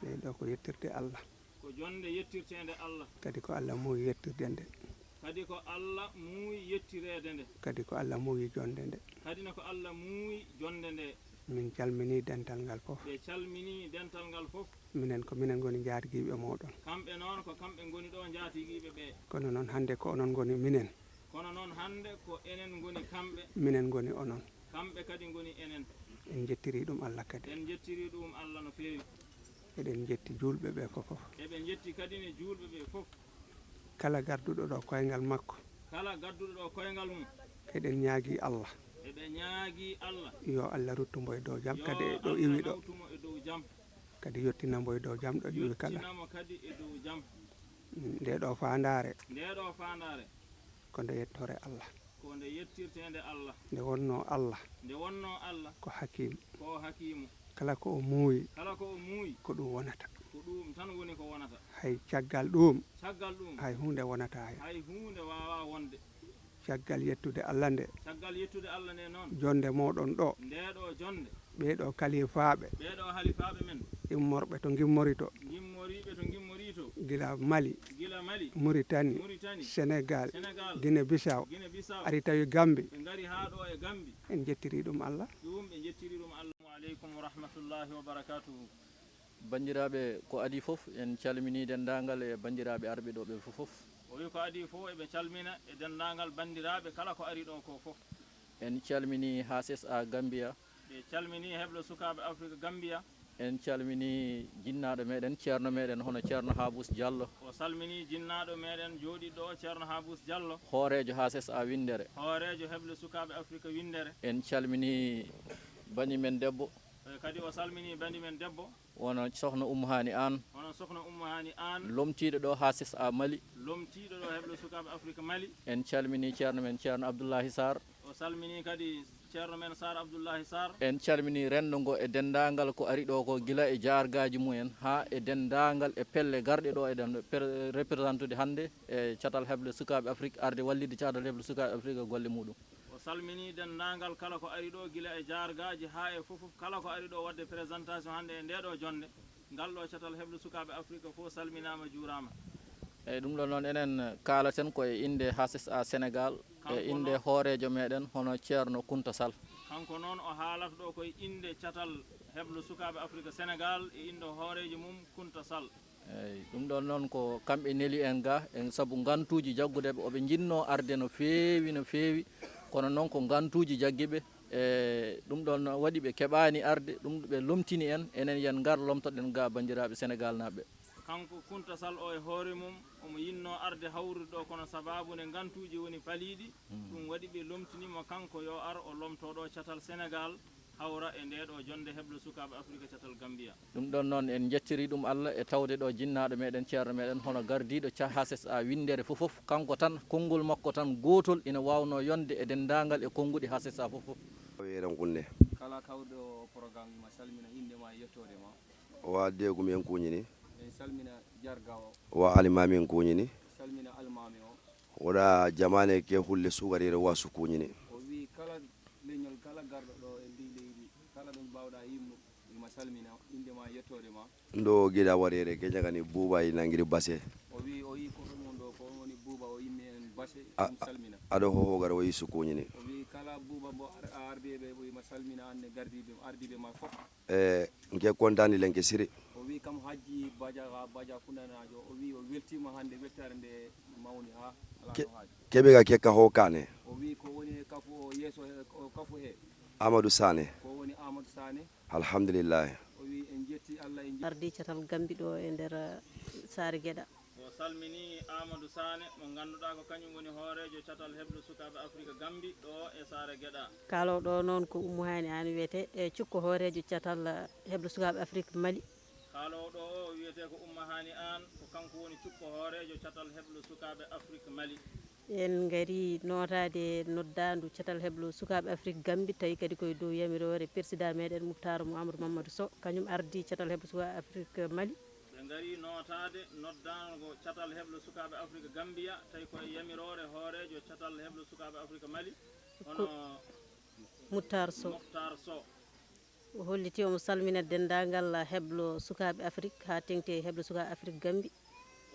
Nde ɗo ko yettirde Allah. Ko jonnde yettirteende Allah. Kadi ko Allah muuyi yettirde nde. Kadi ko Allah muuyi yettireede nde. Kadi ko Allah muuyi jonnde nde. Kadi ne ko Allah muuyi jonnde nde. Min calminii dental ngal fof. Ɓe calminii dental ngal fof. Minen ko minen ngoni njaatigiiɓe mooɗon. Kamɓe noon ko kamɓe ngoni ɗo njaatigiiɓe ɓe. Kono noon hannde ko onon ngoni minen. Kono noon hannde ko enen ngoni kamɓe. Minen ngoni onon. Kamɓe kadi ngoni enen. En njettirii ɗum Allah kadi. En njettirii ɗum Allah no feewi. Eɗen njetti juulɓe ɓe fof. Eɓe njetti kadi ne juulɓe ɓe fof. Kala garduɗo ɗo koyngal makko. Kala gadduɗo ɗo koyngal mum. Eɗen ñaagii Allah. Eɓe ñaagii Allah. Yo Allah ruttu mbo e dow jam, kadi e ɗo iwi ɗo. Yo Allah nawtu mo e dow jam. Kadi yottina mbo e dow jam ɗo iwi kala. Yottina mo kadi e dow jam. Nde ɗo faandaare. Nde ɗo faandaare. Ko nde yettoore Allah. Ko nde yettirteende Allah. Nde wonnoo Allah. Nde wonnoo Allah. Ko hakiim. Ko hakiimu. Kala ko o muuyi. Kala ko o muuyi. Ko ɗum wonata. Ko ɗum tan woni ko wonata. Hay caggal ɗuum, Caggal ɗum, hay huunde wonataa heen. Hay huunde waawaa wonde. Caggal yettude Allah nde, Caggal yettude Allah nde noon, jonnde mooɗon ɗo, ndee ɗoo jonnde, ɓee ɗoo kalifaaɓe ɓee ɗoo halifaaɓe men, immorɓe to ngimmori to, ngimmoriiɓe to ngimmori to, gila Mali, gila Mali, Muritani, Muritani, Senegal, Senegal, Gine Bisaw, Gine Bisaw, ari tawi Gambi, ɓe ngari haa ɗo e Gambi. En njettirii ɗum Allah. Ɗum ɓe njettirii ɗum Allah. Assalamu aleykum wa rahmatullahi wa barakatuhu. Banndiraaɓe, ko adii fof, en calminii denndaangal e banndiraaɓe arɓe ɗo ɓe fof fof. O wi ko adii fof eɓe calmina e denndaangal banndiraaɓe kala ko ari ɗo ko fof. En calminii H S A Gambia. Ɓe calminii heɓlo sukaaɓe Afrika Gambiya. En calminii jinnaaɗo meɗen, ceerno meɗen, hono ceerno Habous Diallo. O salminii jinnaaɗo meɗen jooɗiiɗo o, ceerno Habous Diallo, Hooreejo H S A winndere. Hooreejo heɓlo sukaaɓe Afrika winndere. En calminii bani men debbo. E kadi o salminii bani men debbo. Wono sohna Ummu Haani Aan. Hono sohna Ummu Haani Aan. Lomtiiɗo ɗo H S A Mali. Lomtiiɗo ɗo heɓlo sukaaɓe Afrika Mali. En calminii ceerno men, ceerno Abdoullahi Sarr. O salminii kadi ceerno men Sar Abdoullahi Sar. En calminii renndo ngo e denndaangal ko ari ɗo ko, gila e jaargaaji mumen haa e denndaangal e pelle garɗe ɗo, eɗen per- représentude hannde e catal heɓle sukaaɓe Afrik, arde wallitde catal heɓle sukaaɓe Afrik e golle muɗum. O salminii denndaangal kala ko ari ɗo, gila e jaargaaji haa e fof fof, kala ko ari ɗo waɗde présentation hannde e ndee ɗo jonnde. Ngal ɗo catal heɓlo sukaaɓe Afrika fof salminaama, juuraama. Eyi, ɗum ɗo noon, enen kaalaten ko e innde H S A Sénégal, e innde hooreejo meɗen hono ceerno Kunta Sall. Kanko noon o haalata ɗo ko e innde catal heɓlo sukaaɓe Afrika Sénégal, e innde hooreejo mum Kunta Sall. Eyi, ɗum ɗon noon ko kamɓe neli en ga, en sabu ngantuuji jaggude ɓe, oɓe njinnoo arde no feewi, no feewi, kono noon ko ngantuuji jaggi ɓe. E ɗum ɗon waɗi ɓe keɓaani arde, ɗum ɓe lomtini en, enen yen ngar lomtoɗen ga banndiraaɓe Senegaalnaaɓe. Kanko Kunta Sall o e hoore mum, omo yinnoo arde hawrude ɗo, kono sabaabu nde ngantuuji woni paliiɗi, ɗum waɗi ɓe lomtini mo kanko yo ar o lomtoo ɗo catal Senegaal, hawra e ndee ɗo jonnde heɓlo sukaaɓe Afrika catal Gambiya. Ɗum ɗon noon, en njettirii ɗum Allah e tawde ɗo jinnaaɗo meɗen, ceerno meɗen, hono gardiiɗo ca H S A winndere fof fof, kanko tan, konngol makko tan gootol ina waawnoo yonde e denndaangal e konnguɗi H S A fof fof. Weeran kunne. Kala kawruɗo o programme ima salmina innde ma e yettoode ma. Wa deegu men kuñini. En salmina jarga o. Wa alima men kuñini. Salmina almaami o. Woɗa jamaane ke hulle sugarire wa su kuñini. O wi kala leñol kala garɗo ɗo e ndi leydi, kala ɗon mbawɗa yimmu, ima salmina innde ma e yettoode ma. Ndo gida warere ke ñagani buuba i nangiri base. O wi o yi ko ɗum on ɗo ko on woni buuba o yimmi en base. A- Ɗum salmina. Aɗo hoho gara wayi su kuñini. O wi kala buuba mbo ar- ardiiɓe o ima salmina anne gardiiɓe ardiiɓe ma fof. E nke kontani lenke siri. O wi kam hajji baja ha baja kundanaajo, o wi o weltiima hannde weltaare nde mawni ha alaa Ke- no haaji. Keɓe ga kekka ho kane. O wi ko woni e kafu o yeeso he o kafu he. Amadou Sane. Ko woni Amadou Sane. Alhamdulillahi. O wi en jetti Allah en jetti. Ardi catal Gambi ɗo e nder saare Geɗa. O salminii Amadou Sane, mo ngannduɗaa ko kañum woni hooreejo catal heɓlo sukaaɓe Afrika Gambi ɗo e saare Geɗa. Kaalo ɗo noon ko Ummu Haani Aan wiyetee, e cukko hooreejo catal heɓlo sukaaɓe Afrik Mali. Kaalooɗo o wiyetee ko Umma Haani Aan, ko kanko woni cukko hooreejo catal heɓlo sukaaɓe Afrik Mali. En ngari nootaade noddaandu catal heɓlo sukaaɓe Afrik Gambi, tawi kadi koye dow yamiroore persidaa meɗen Muktaar Mo Amadou Mamadou Sow, kañum ardi catal heɓlo sukaaɓe Afrik Mali. Ɓe ngari nootaade noddaango catal heɓlo sukaaɓe Afrik Gambiya, tawi ko e yamiroore hooreejo catal heɓlo sukaaɓe Afrik Mali, hono Muktaar Sow. Muktaar Sow. O holliti omo salmina denndaangal heɓlo sukaaɓe Afrik haa teŋti e heɓlo sukaaɓe Afrik Gambi.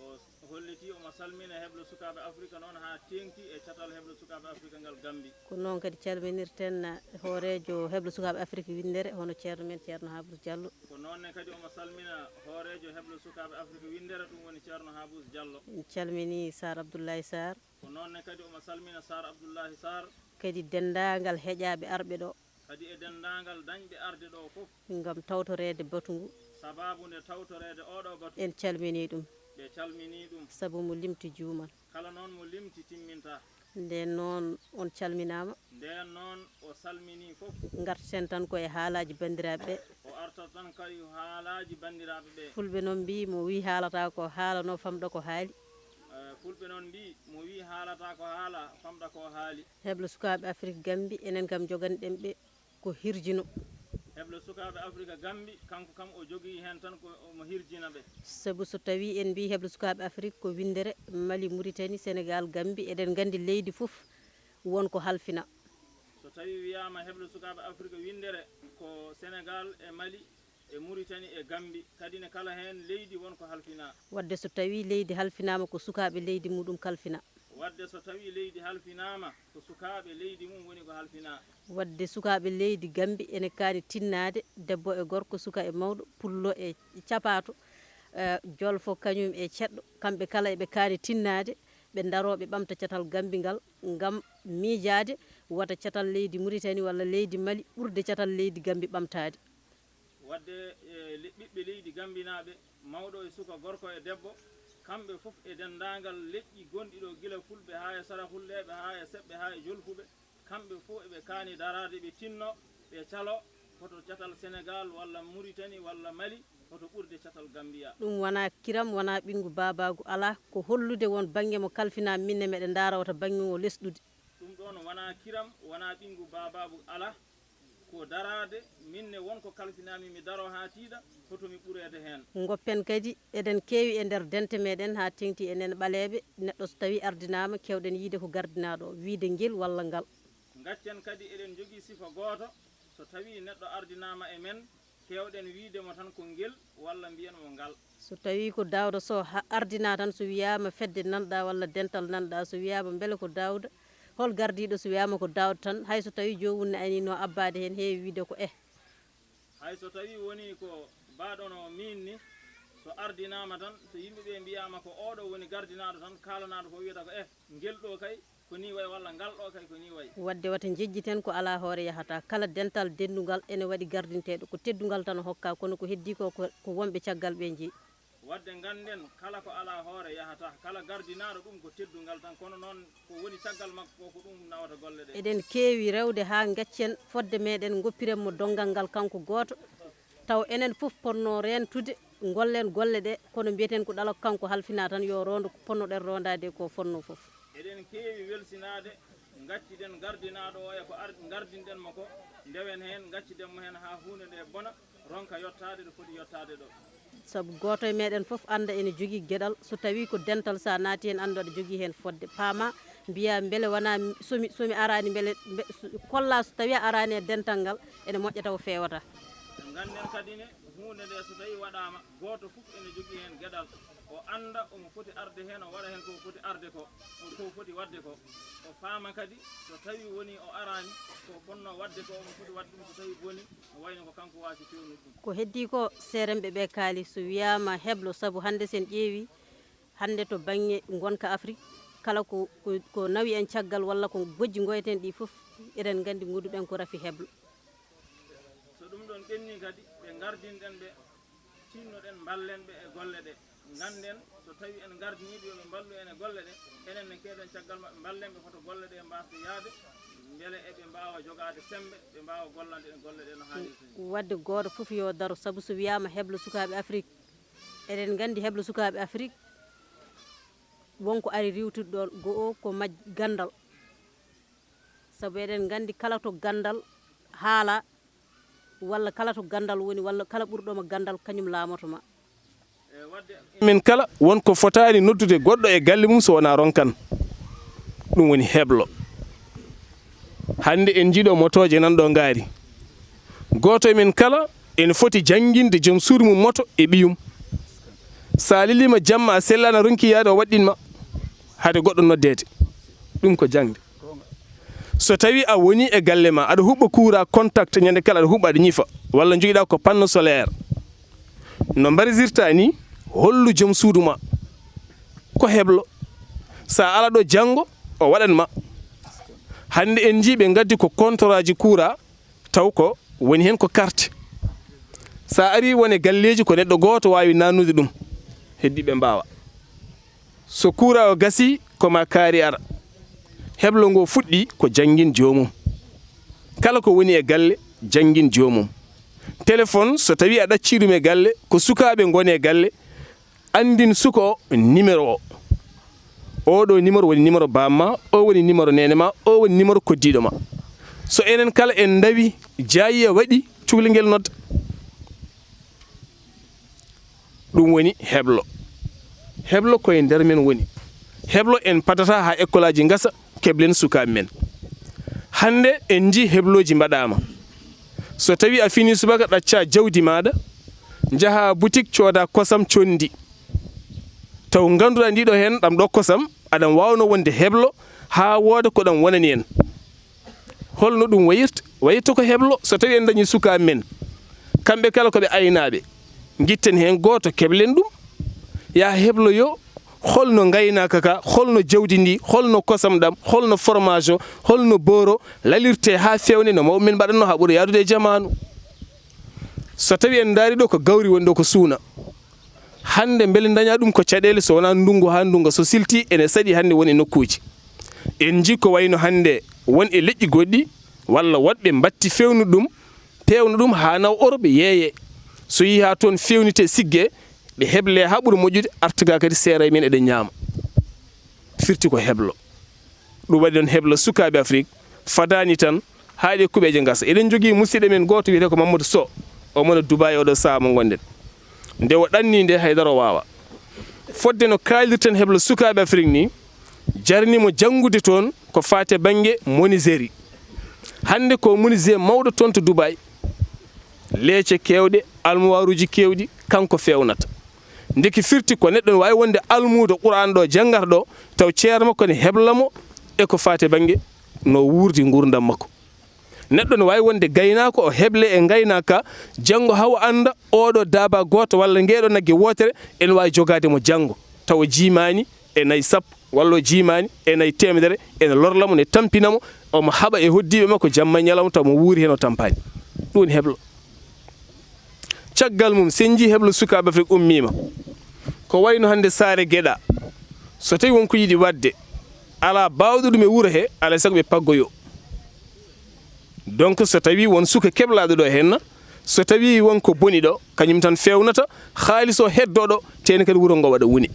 O holliti omo salmina heɓlo sukaaɓe Afrika noon haa teeŋti e catal heɓlo sukaaɓe Afrika ngal Gambi. Ko noon kadi calminirten hooreejo heɓlo sukaaɓe Afrik winndere, hono ceerno men Ceerno Habous Diallo. Ko noon ne kadi omo salmina hooreejo heɓlo sukaaɓe Afrika winndere, ɗum woni Ceerno Habous Diallo. En calminii Sar Abdoulaye Sarr. Ko noon ne kadi omo salmina Sar Abdoulaye Sarr. Kadi denndaangal heƴaaɓe arɓe ɗo. Kadi e denndaangal dañɓe arde ɗo fof. Ngam tawtoreede batu ngu. Sabaabu nde tawtoreede oɗo batu. En calminii ɗum. Ɓe calminii ɗum. Sabu mo limti juuman. Kala noon mo limti timminta. Ndeen noon on calminaama. Ndeen noon o salminii fof. Ngarten tan ko e haalaaji banndiraaɓe ɓe. O artat tan kay haalaaji banndiraaɓe ɓe. Fulɓe noon mbii mo wii haalata ko haalano famɗa ko haali. Eh, Fulɓe noon mbii mo wii haalata ko haala famɗa ko haali. Heɓlo sukaaɓe Afrik Gambi enen kam joganiɗen ɓe ko hirjino. Heblo sukaaɓe Afrika Gambi, kanko kam o jogii heen tan ko omo hirjina ɓe. Sabu so tawii en mbii heblo sukaaɓe Afrik ko winndere Mali, Muritani, Senegaal, Gambi, eɗen nganndi leydi fof won ko halfina. So tawii wiyaama heblo sukaaɓe Afrika winndere ko Senegaal e Mali e Muritani e Gambi, kadi ne kala heen leydi won ko halfina. Waɗde so tawii leydi halfinaama ko sukaaɓe leydi muɗum kalfina. Waɗde so tawii leydi halfinaama ko sukaaɓe leydi mum woni ko halfina. Waɗde sukaaɓe leydi Gambi ene kaani tinnaade, debbo e gorko, suka e mawɗo, pullo e capaato, eh, jolfo kañum e ceɗɗo, kamɓe kala eɓe kaani tinnaade, ɓe ndaroo ɓe ɓamta catal Gambi ngal ngam miijaade wota catal leydi Muritani walla leydi Mali ɓurde catal leydi Gambi ɓamtaade. Waɗde, e, le-, ɓiɓɓe leydi Gambinaaɓe, mawɗo e suka, gorko e debbo, kamɓe fof e denndaangal leƴƴi gonɗi ɗo, gila fulɓe haa e saraxulleeɓe, haa e seɓɓe, haa e jolfuɓe, kamɓe fof eɓe kaani daraade, ɓe tinno, ɓe calo, hoto catal Senegaal walla Muritani walla Mali, hoto ɓurde catal Gambiya. Ɗum wonaa kiram, wonaa ɓinngu baabaagu, alaa, ko hollude won bannge mo kalfinaa, min ne meɗen ndaara wota bannge o lesɗude. Ɗum ɗoon wonaa kiram, wonaa ɓinngu baabaagu, alaa, ko daraade, min ne won ko kalfinaami, mi daroo haa tiiɗa, hoto mi ɓureede heen. Ngoppen kadi, eɗen keewi e nder dente meɗen haa teŋti enen ɓaleeɓe, neɗɗo so tawii ardinaama, keewɗen yiide ko gardinaaɗo o, wiide ngel walla ngal. Ngaccen kadi, eɗen njogii sifa gooto, so tawii neɗɗo ardinaama e men, keewɗen wiide mo tan ko ngel walla mbiyen mo ngal. So tawii ko Daawda Sow ha-, ardinaa tan, so wiyaama fedde nanɗaa walla dental nanɗaa, so wiyaama mbele ko Daawda, hol gardiiɗo, so wiyaama ko Daawda tan, hay so tawii joomum ne aynii no abbaade heen, heewi wiide ko eh. Hay so tawii wonii ko baaɗono miin ni, so ardinaama tan, so yimɓe ɓe mbiyaama ko ooɗo woni gardinaaɗo tan, kaalanaaɗo fof wiyata ko eh, ngel ɗo kay ko nii wayi walla ngal ɗo kay ko nii wayi. Waɗde wata njejjiten ko alaa hoore yahata. Kala dental denndungal ene waɗi gardinteeɗo, ko teddungal tan o hokkaa, kono ko heddii ko, ko, ko wonɓe caggal ɓe njeyi. Waɗde ngannden kala ko alaa hoore yahata, kala gardinaaɗo ɗum ko teddungal tan, kono noon ko woni caggal makko ko, ko ɗum nawata golle ɗe. Eɗen keewi rewde haa ngaccen fodde meɗen, ngoppiren mo donngal ngal kanko gooto, taw enen fof potnoo reentude, ngollen golle ɗe, kono mbiyeten ko ɗala ko kanko halfinaa tan, yo roondu ko potnoɗen roondaade ko fotnoo fof. Eɗen keewi welsinaade, ngacciden gardinaaɗo o e ko ar-, ngardinɗen mo ko, ndewen heen, ngacciden mo heen haa huunde nde bona, ronka yottaade ɗo foti yottaade ɗo. Sabu gooto e meɗen fof annda ene jogii geɗal, so tawii ko dental, so a naati heen, anndu aɗa jogii heen fodde, paama, mbiyaa mbele wonaa mi, so mi, so mi araani, mbele, mbe-, so, kollaa so tawii a araani e dental ngal, ene moƴƴa taw feewata. Ngannden kadi ne, huunde nde so tawii waɗaama, gooto fof ene jogii heen geɗal, o annda omo foti arde heen, o waɗa heen ko o foti arde ko, ko o foti waɗde ko, o faama kadi so tawii wonii o araani, ko o fotnoo waɗde ko, omo foti waɗde ɗum, so tawii bonii, no wayno ko kanko waasi feewnude ɗum. Ko heddii ko, seeremɓe ɓe kaali, so wiyaama heblo, sabu hannde so en ƴeewii, hannde to bannge ngonka Afrik, kala ko, ko, ko nawi en caggal walla ko bojji ngoyeten ɗi fof, eɗen nganndi nguduɗen ko rafi heblo. So ɗum ɗoon ɓennii kadi, ɓe ngardinɗen ɓe, tinnoɗen, mballen ɓe e golle ɗe. Ngannden, so tawii en ngardinii ɓe, yo ɓe mballu en e golle ɗe, enen ne keeɗen caggal maɓɓe, mballen ɓe, hoto golle ɗe mbaasde yahde, mbele eɓe mbaawa jogaade semmbe, ɓe mbaawa gollande en golle ɗe no haanirta ni. Waɗde gooto fof yo daro, sabu so wiyaama heblo sukaaɓe Afrik, eɗen nganndi heblo sukaaɓe Afrik, won ko ari riiwtude ɗoon, go'o ko maj-, ganndal. Sabu eɗen nganndi kala to ganndal haalaa, walla kala to ganndal woni, walla kala ɓurɗo ma ganndal, kañum laamoto ma. Min kala, won ko fotaani noddude goɗɗo e galle mum so wonaa ronkan. Ɗum woni heblo. Hannde en njiiɗo motooje nan ɗo ngaari. Gooto e men kala ene foti jannginde joom suudu mum moto e ɓiyum. So a leliima jamma, a sellaani, a ronki yahde, o waɗɗin ma hade goɗɗo noddeede. Ɗum ko jaŋde. So tawii a wonii e galle ma, aɗa huɓɓa kuuraa, contact, ñande kala aɗa huɓɓa, aɗa ñifa, walla njogiɗaa ko panneau solaire, no mbarisirta ni, hollu joom suudu ma ko heblo. So a alaa ɗo, janngo o waɗan ma. Hannde en njii ɓe ngaddi ko contrat ji kuuraa, taw ko woni heen ko carte. So a arii, won e galleeji ko neɗɗo gooto waawi naannude ɗum, heddii ɓe mbaawa. So kuuraa o gasii, ko ma kaari ara. Heblo ngo fuɗɗii ko janngin joomum. Kala ko woni e galle, janngin joomum. Téléphone, so tawii a ɗaccii ɗum e galle, ko sukaaɓe ngoni e galle, anndin suka o numéro o. Oo ɗoo numéro woni numéro baam ma, o woni numéro neene ma, o woni numéro koddiiɗo ma. So enen kala en ndawi, jaayiya waɗi, cukalel ngel nodda. Ɗum woni heblo. Heblo ko e nder men woni. Heblo en padata haa ekkolaaji ngasa, keblen sukaaɓe men. Hannde en njii heblooji mbaɗaama. So tawii a finii subaka, ɗaccaa jawdi maaɗa, njahaa butik, coodaa kosam conndi. Taw ngannduɗaa ndi ɗo heen, ɗam ɗo kosam, aɗam waawnoo wonde heblo haa wooda ko ɗam wonani en. Holno ɗum wayirta? Wayirta ko heblo. So tawii en ndañii sukaaɓe men, kamɓe kala ko ɓe aynaaɓe, ngitten heen gooto, keblen ɗum. Yaa heblo yo, holno ngaynaaka ka, holno jawdi ndi, holno kosam ɗam, holno fromage o, holno booro lalirte haa feewne no mawɓe men mbaɗatno haa ɓura yahdude e jamaanu. So tawii en ndaari ɗo ko gawri woni ɗo ko suuna. Hannde mbele ndañaa ɗum ko caɗeele so wonaa ndunngu haa ndunngu so siltii ene saɗi hannde won e nokkuuji. En njii ko wayno hannde won e leƴƴi goɗɗi walla woɗɓe mbatti feewnu ɗum, peewna ɗum haa nawa Orop yeeye. So yehii haa toon feewnitee siggee, ɓe heblee haa ɓura moƴƴude, arta ga kadi seera e men eɗen ñaama. Firti ko heblo. Ɗum waɗi noon heblo sukaaɓe Afrik fadaani tan haa ɗe kuɓeeje ngasa. Eɗen njogii musidɗo men gooto wiyetee ko Mamadou Sow, omo no Dubaay oɗo sahaa mo ngonɗen. Nde o ɗannii nde haydara o waawaa. Fodde no kaalirten heblo sukaaɓe Afrik ni, jarnii mo janngude toon ko faati e bannge menuiserie. Hannde ko menuisier mawɗo toon to Dubaay. Leece keewɗe, almuwaaruuji keewɗi, kanko feewnata. Ndeke firti ko neɗɗo ne waawi wonde almuudo Qur'aan ɗo janngata ɗo, taw ceerno makko ne hebla mo e ko faati e bannge no wuurdi nguurndam makko. Neɗɗo ne waawi wonde gaynaako, o heble e ngaynaaka, janngo haa o annda oɗo daaba gooto walla ngeeɗo nagge wootere ene waawi jogaade mo janngo, tawa jiimaani e nayi sappo, walla o jiimaani e nayi teemedere, ene lorla mo, ne tampina mo, omo haɓa e hoɗdiiɓe makko jamma e ñalawma, tawa mo wuuri heen o tampaani. Ɗum woni heblo. Caggal mum, so en njii heblo sukaaɓe Afrik ummiima. Ko wayno hannde Saare Geɗa. So tawii won ko yiɗi waɗde, alaa baawɗo ɗum e wuro he, alaa e sago ɓe paggoyo. Donc, so tawii won suka keblaaɗo ɗo heen, so tawii won ko boni ɗo, kañum tan feewnata, haalis o heddoo ɗo, teene kadi wuro ngo waɗa woni.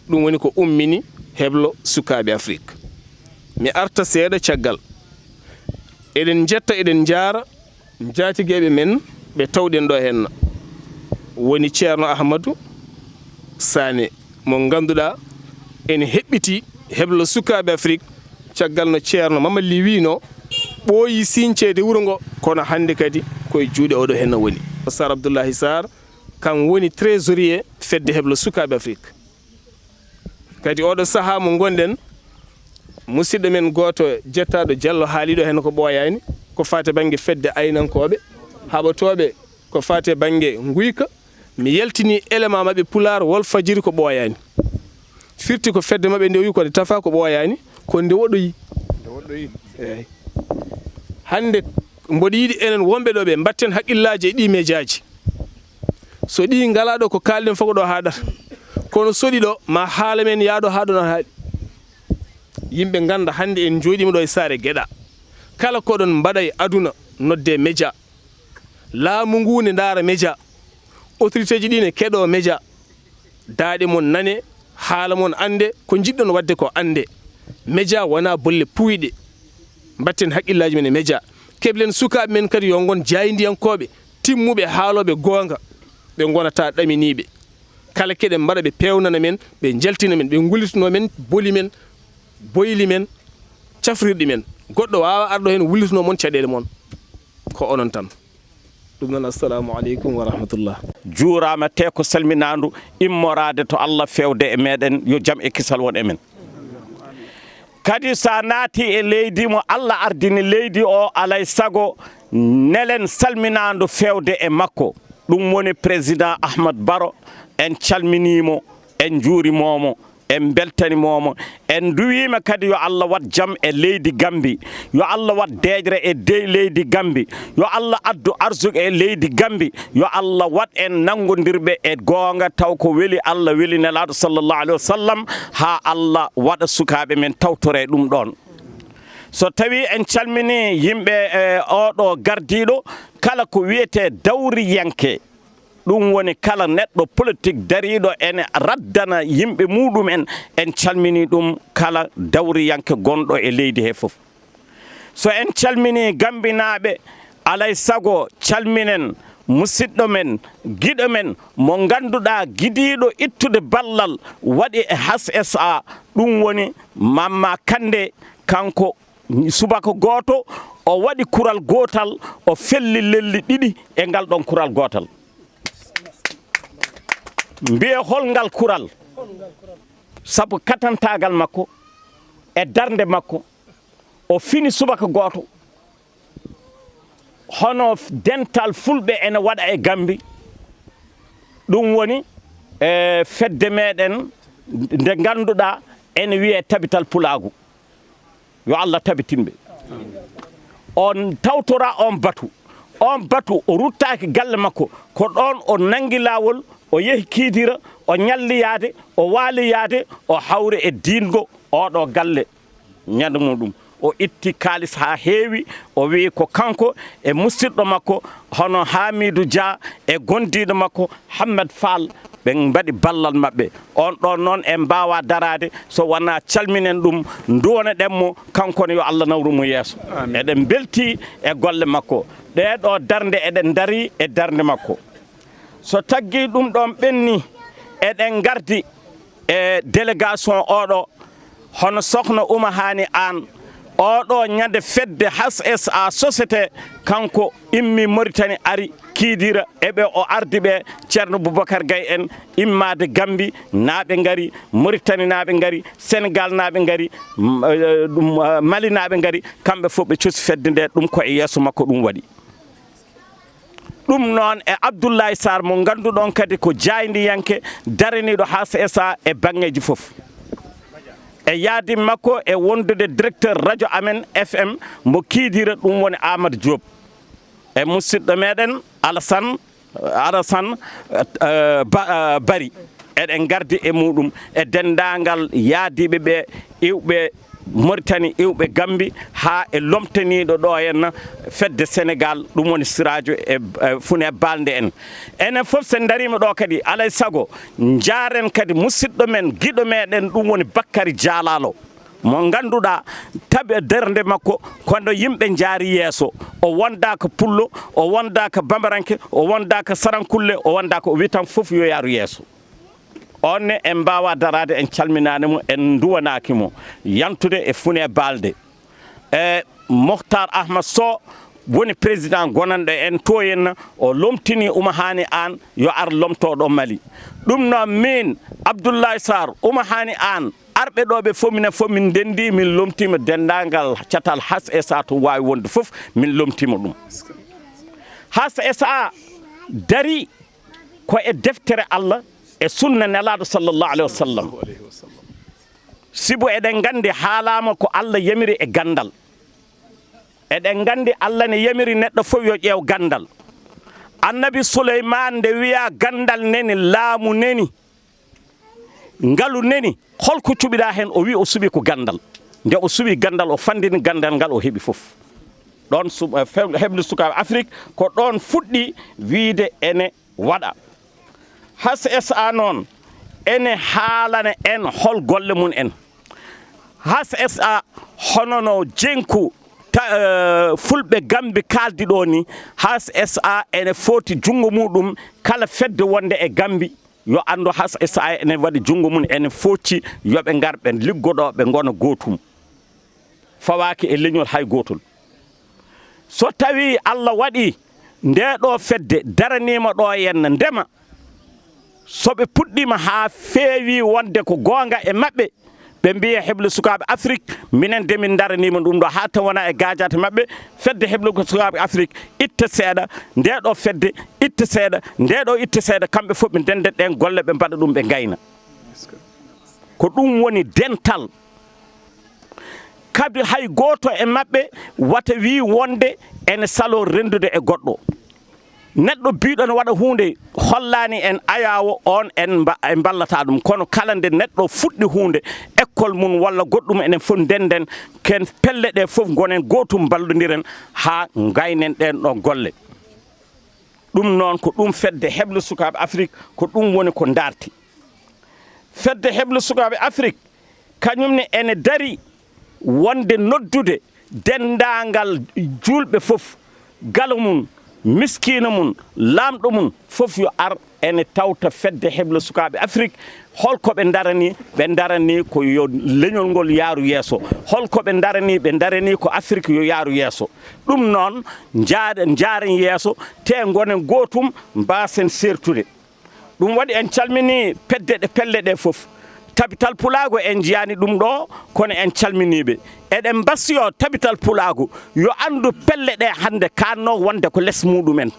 Ɗum woni ko ummini heblo sukaaɓe Afrik. Mi arta seeɗa caggal. Eɗen njetta, eɗen njaara njaatigeeɓe men ɓe tawɗen ɗo heen. Woni Ceerno Ahmadu Saane, mo ngannduɗaa ene heɓɓitii heblo sukaaɓe Afrik, caggal no Ceerno Mamad Lih wiynoo, ɓooyi sinceede wuro ngo, kono hannde kadi ko e juuɗe oɗo heen woni. Sarr Abdullahi Sarr, kam woni trésorier fedde heblo sukaaɓe Afrik. Kadi oɗo sahaa mo ngonɗen, musidɗo men gooto jettaaɗo Jallo haaliɗo heen ko ɓooyaani, ko faati bannge fedde aynankooɓe, haɓotooɓe ko faati bannge nguyka. Mi yaltini élément maɓɓe Pulaar Walfadjiri ko ɓooyaani. Firti ko fedde maɓɓe nde o wi ko nde tafa ko ɓooyaani, ko nde woɗɗoyi. Nde woɗɗoyi. Eey. Hannde mboɗo yiɗi enen wonɓe ɗo ɓe mbatten haqqillaaji e ɗii mejaaji. So ɗii ngalaa ɗo ko kaalɗen fof ko ɗo haaɗata. Kono so ɗi ɗo ma haala men yaaɗo haa ɗo na haaɗi. Yimɓe ngannda hannde en njooɗiima ɗo e Saare Geɗa. Kala ko ɗon mbaɗa e aduna nodde meja. Laamu ngu ne ndaara meja. Autorité ji ɗi ne keɗoo meja. Daaɗe mon nane, haala mon annde, ko njiɗɗon waɗde ko annde. Meja wonaa bolle puuyɗe. Mbatten haqqillaaji men e meja. Keblen sukaaɓe men kadi yo ngon jaayndiyankooɓe, timmuɓe, haalooɓe goonga. Ɓe ngonata ɗaminiiɓe. Kala keɗen mbaɗa ɓe peewnana men, ɓe njaltina men, ɓe ngullitnoo men boli men, boyli men, cafrirɗi men. Goɗɗo waawaa arɗo heen wullitnoo mon caɗeele mon. Ko onon tan. Ɗum noon, assalamu aleykum wa rahmatullah. Juuraama te ko salminaandu immoraade to Allah feewde e meeɗen, yo jam e kisal won e men. Kadi so a naati e leydi mo Allah ardini leydi o, alay sago nelen salminaandu feewde e makko. Ɗum woni président Ahmad Baro, en calminii mo, en njuurimoo mo. En mbeltanimoo mo. En nduwiima kadi yo Allah waɗ jam e leydi Gambi. Yo Allah waɗ deeƴre e dey leydi Gambi. Yo Allah addu arsuka e leydi Gambi. Yo Allah waɗ en nanngondirɓe e goonga taw ko weli Allah, weli Nelaaɗo sallallahu alaihi wasallam, haa Allah waɗa sukaaɓe men tawtore ɗum ɗoon. So tawii en calminii yimɓe, e, oɗo gardiiɗo, kala ko wiyetee dawriyanke, ɗum woni kala neɗɗo politik dariiɗo ene raddana yimɓe muɗum en, en calminii ɗum kala dawriyanke gonɗo e leydi he fof. So en calminii Gambinaaɓe, Alay sago calminen musidɗo men, giɗo men, mo ngannduɗaa gidiiɗo ittude ballal waɗi e H S A, ɗum woni Mamma Kande, kanko subaka gooto, o waɗi kural gootal, o felli lelli ɗiɗi e ngal ɗon kural gootal. Mbiye hol ngal kural? Sabu katantaagal makko e darnde makko, o fini subaka gooto, hono dental fulɓe ene waɗa e Gambi. Ɗum woni e fedde meɗen nde ngannduɗaa ene wiyee Tabital Pulaagu. Yo Allah tabitin ɓe. On tawtora on batu. On batu o ruttaaki galle makko, ko ɗoon o nanngi laawol, o yehi Kiidira, o ñalli yaade, o waali yaade, o hawri e diingo oɗo galle. Ñande muɗum, o itti kaalis haa heewi, o wi'i ko kanko e musidɗo makko, hono Hamidou Dia e gondiiɗo makko Hammet Fall, ɓe mbaɗi ballal maɓɓe. On ɗon noon en mbaawaa daraade so wonaa calminen ɗum, nduwonoɗen mo, kanko ne, yo Allah nawru mo yeeso. Amiin. Eɗen mbeltii e golle makko. Ɗee ɗoo darnde, eɗen ndarii e darnde makko. So taggii ɗum ɗoon ɓenni, eɗen ngardi e délégation oɗo, hono Sokhna Ouma Hani Anne. Oɗo ñande fedde H S A société, kanko immi Mauritanie, ari Kiidira, e ɓe o ardi ɓe, Ceerno Boubacar Gaye en, immaade Gambi, naaɓe ngari, Mauritanie naaɓe ngari, Sénégal naaɓe ngari, m-, eh, ɗum, eh, Mali naaɓe ngari, kamɓe fof ɓe cosi fedde nde, ɗum ko e yeeso makko ɗum waɗi. Ɗum noon e Abdoulaye Sarr mo ngannduɗon kadi ko jaayndiyanke daraniiɗo H S A e baŋŋeeji fof. E yaadi makko e wondude directeur radio Amen F M mo Kiidira, ɗum woni Amadou Diop. E musidɗo meɗen Alassane, Alassane, eh, Ba-, eh, Bari. Eɗen ngardi e muɗum e denndaangal yaadiiɓe ɓe iwɓe Mauritanie, iwɓe Gambi, haa e lomtaniiɗo ɗo henna fedde Sénégal, ɗum woni Sirajo e, e Fune Balde en. Enen fof so en ndariima ɗo kadi, alay sago, njaaren kadi musidɗo men, giɗo meɗen, ɗum woni Bakkari Jaalalo. Mo ngannduɗaa, taɓe darnde makko, kono yimɓe njaari yeeso. O wondaaka pullo, o wondaaka bambaranke, o wondaaka sarankulle, o wondaaka, o wi tan fof yo yaaru yeeso. On ne, en mbaawaa daraade, en calminaani mo, en nduwanaaki mo. Yantude e Fune Balde. E Mohtar Ahmad Sow woni président gonanɗo en to henna, o lomtini Ouma Hani Anne yo ar lomto ɗo Mali. Ɗum noon, min, Abdoulaye Sarr, Ouma Hani Anne, arɓe ɗo ɓe fof, minen fof min ndenndi, min lomtiima denndaangal catal H S A to waawi wonde fof, min lomtiima ɗum. H S A darii ko e deftere Allah e sunna Nelaaɗo sallallahu alaihi wasallam. Sibu eɗen nganndi haalaama ko Allah yamiri e ganndal. Eɗen nganndi Allah ne yamiri neɗɗo fof yo ƴeew ganndal. Annabi Suleymaan nde wiyaa ganndal neni, laamu neni, ngalu neni, holko cuɓiɗaa heen? O wi o suɓi ko ganndal. Nde o suɓi ganndal, o fanndini ganndal ngal, o heɓi fof. Ɗoon su-, eh, few-, heblo sukaaɓe Afrik, ko ɗoon fuɗɗi wiyde ene waɗa. H S A noon, ene haalana en hol golle mum en. H S A, hono no jenku ta-, eh, fulɓe Gambi kaaldi ɗo ni, H S A ene foti junngo muɗum kala fedde wonde e Gambi, yo anndu H S A ene waɗi junngo mum, ene foti yo ɓe ngar ɓe liggoɗo, ɓe ngona gootum. Fawaaki e leñol hay gootol. So tawii Allah waɗii ndee ɗoo fedde daraniima ɗoo henna ndema, so ɓe puɗɗiima haa feewi wonde ko goonga e maɓɓe, ɓe mbiya heblo sukaaɓe Afrik, minen de min ndaraniima ɗum ɗo haa taw wona e gaajaate maɓɓe, fedde heblo sukaaɓe Afrik itta seeɗa, ndee ɗoo fedde itta seeɗa, ndee ɗoo itta seeɗa, kamɓe fof ɓe ndenda ɗeen golle, ɓe mbaɗa ɗum, ɓe ngayna. Ko ɗum woni dental. Kadi hay gooto e maɓɓe wata wii wonde ene saloo renndude e goɗɗo. Neɗɗo biiɗo ne waɗa huunde, hollaani en ayaawo, oon en mba-, en mballata ɗum. Kono kala nde neɗɗo fuɗɗi huunde, école mum walla goɗɗum, enen fof ndennden, ken pelle ɗe fof ngonen gootum, mballondiren haa ngaynen ɗeen ɗoon golle. Ɗum noon ko ɗum fedde heblo sukaaɓe Afrik, ko ɗum woni ko darti. Fedde heblo sukaaɓe Afrik, kañum ne ene darii wonde noddude denndaangal juulɓe fof, galo mum, miskiino mum, laamɗo mum, fof yo ar ene tawta fedde heblo sukaaɓe Afrik. Holko ɓe ndarani? Ɓe ndarani ko yo leñol ngol yaaru yeeso. Holko ɓe ndarani? Ɓe ndarani ko Afrik yo yaaru yeeso. Ɗum noon, njaade-, njaaren yeeso, te ngonen gootum, mbaasen seertude. Ɗum waɗi en calminii pedde ɗe, pelle ɗe fof. Tabital Pulaagu en njiyaani ɗum ɗo, kono en calminii ɓe. Eɗen mbasiyo Tabital Pulaagu yo anndu pelle ɗe hannde kaanno wonde ko les muɗum en.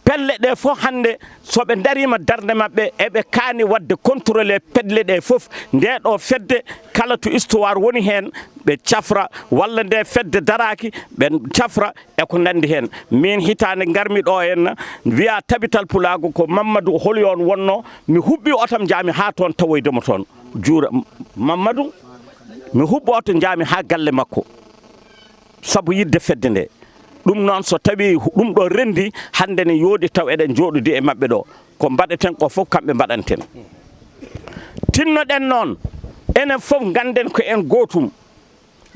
Pelle ɗe fof hannde, so ɓe ndariima darnde maɓɓe, eɓe kaani waɗde contrôlé pelle ɗe fof. Nde ɗo fedde, kala to histoire woni heen, ɓe cafra, walla nde fedde daraaki, ɓe cafra, e ko nanndi heen. Miin, hitaande ngarmi ɗo henna, wiya Tabital Pulaagu ko Mammadu holi on wonno, mi huɓɓi otam njaami haa toon tawoyde mo toon. Juura Mammadu, mi huɓɓi oto njaami haa galle makko. Sabu yiɗde fedde nde. Ɗum noon, so tawii ɗum ɗo renndi, hannde ne yooɗi taw eɗen njooɗodi e maɓɓe ɗo. Ko mbaɗeten ko fof, kamɓe mbaɗanten. Tinnoɗen noon, enen fof ngannden ko en gootum.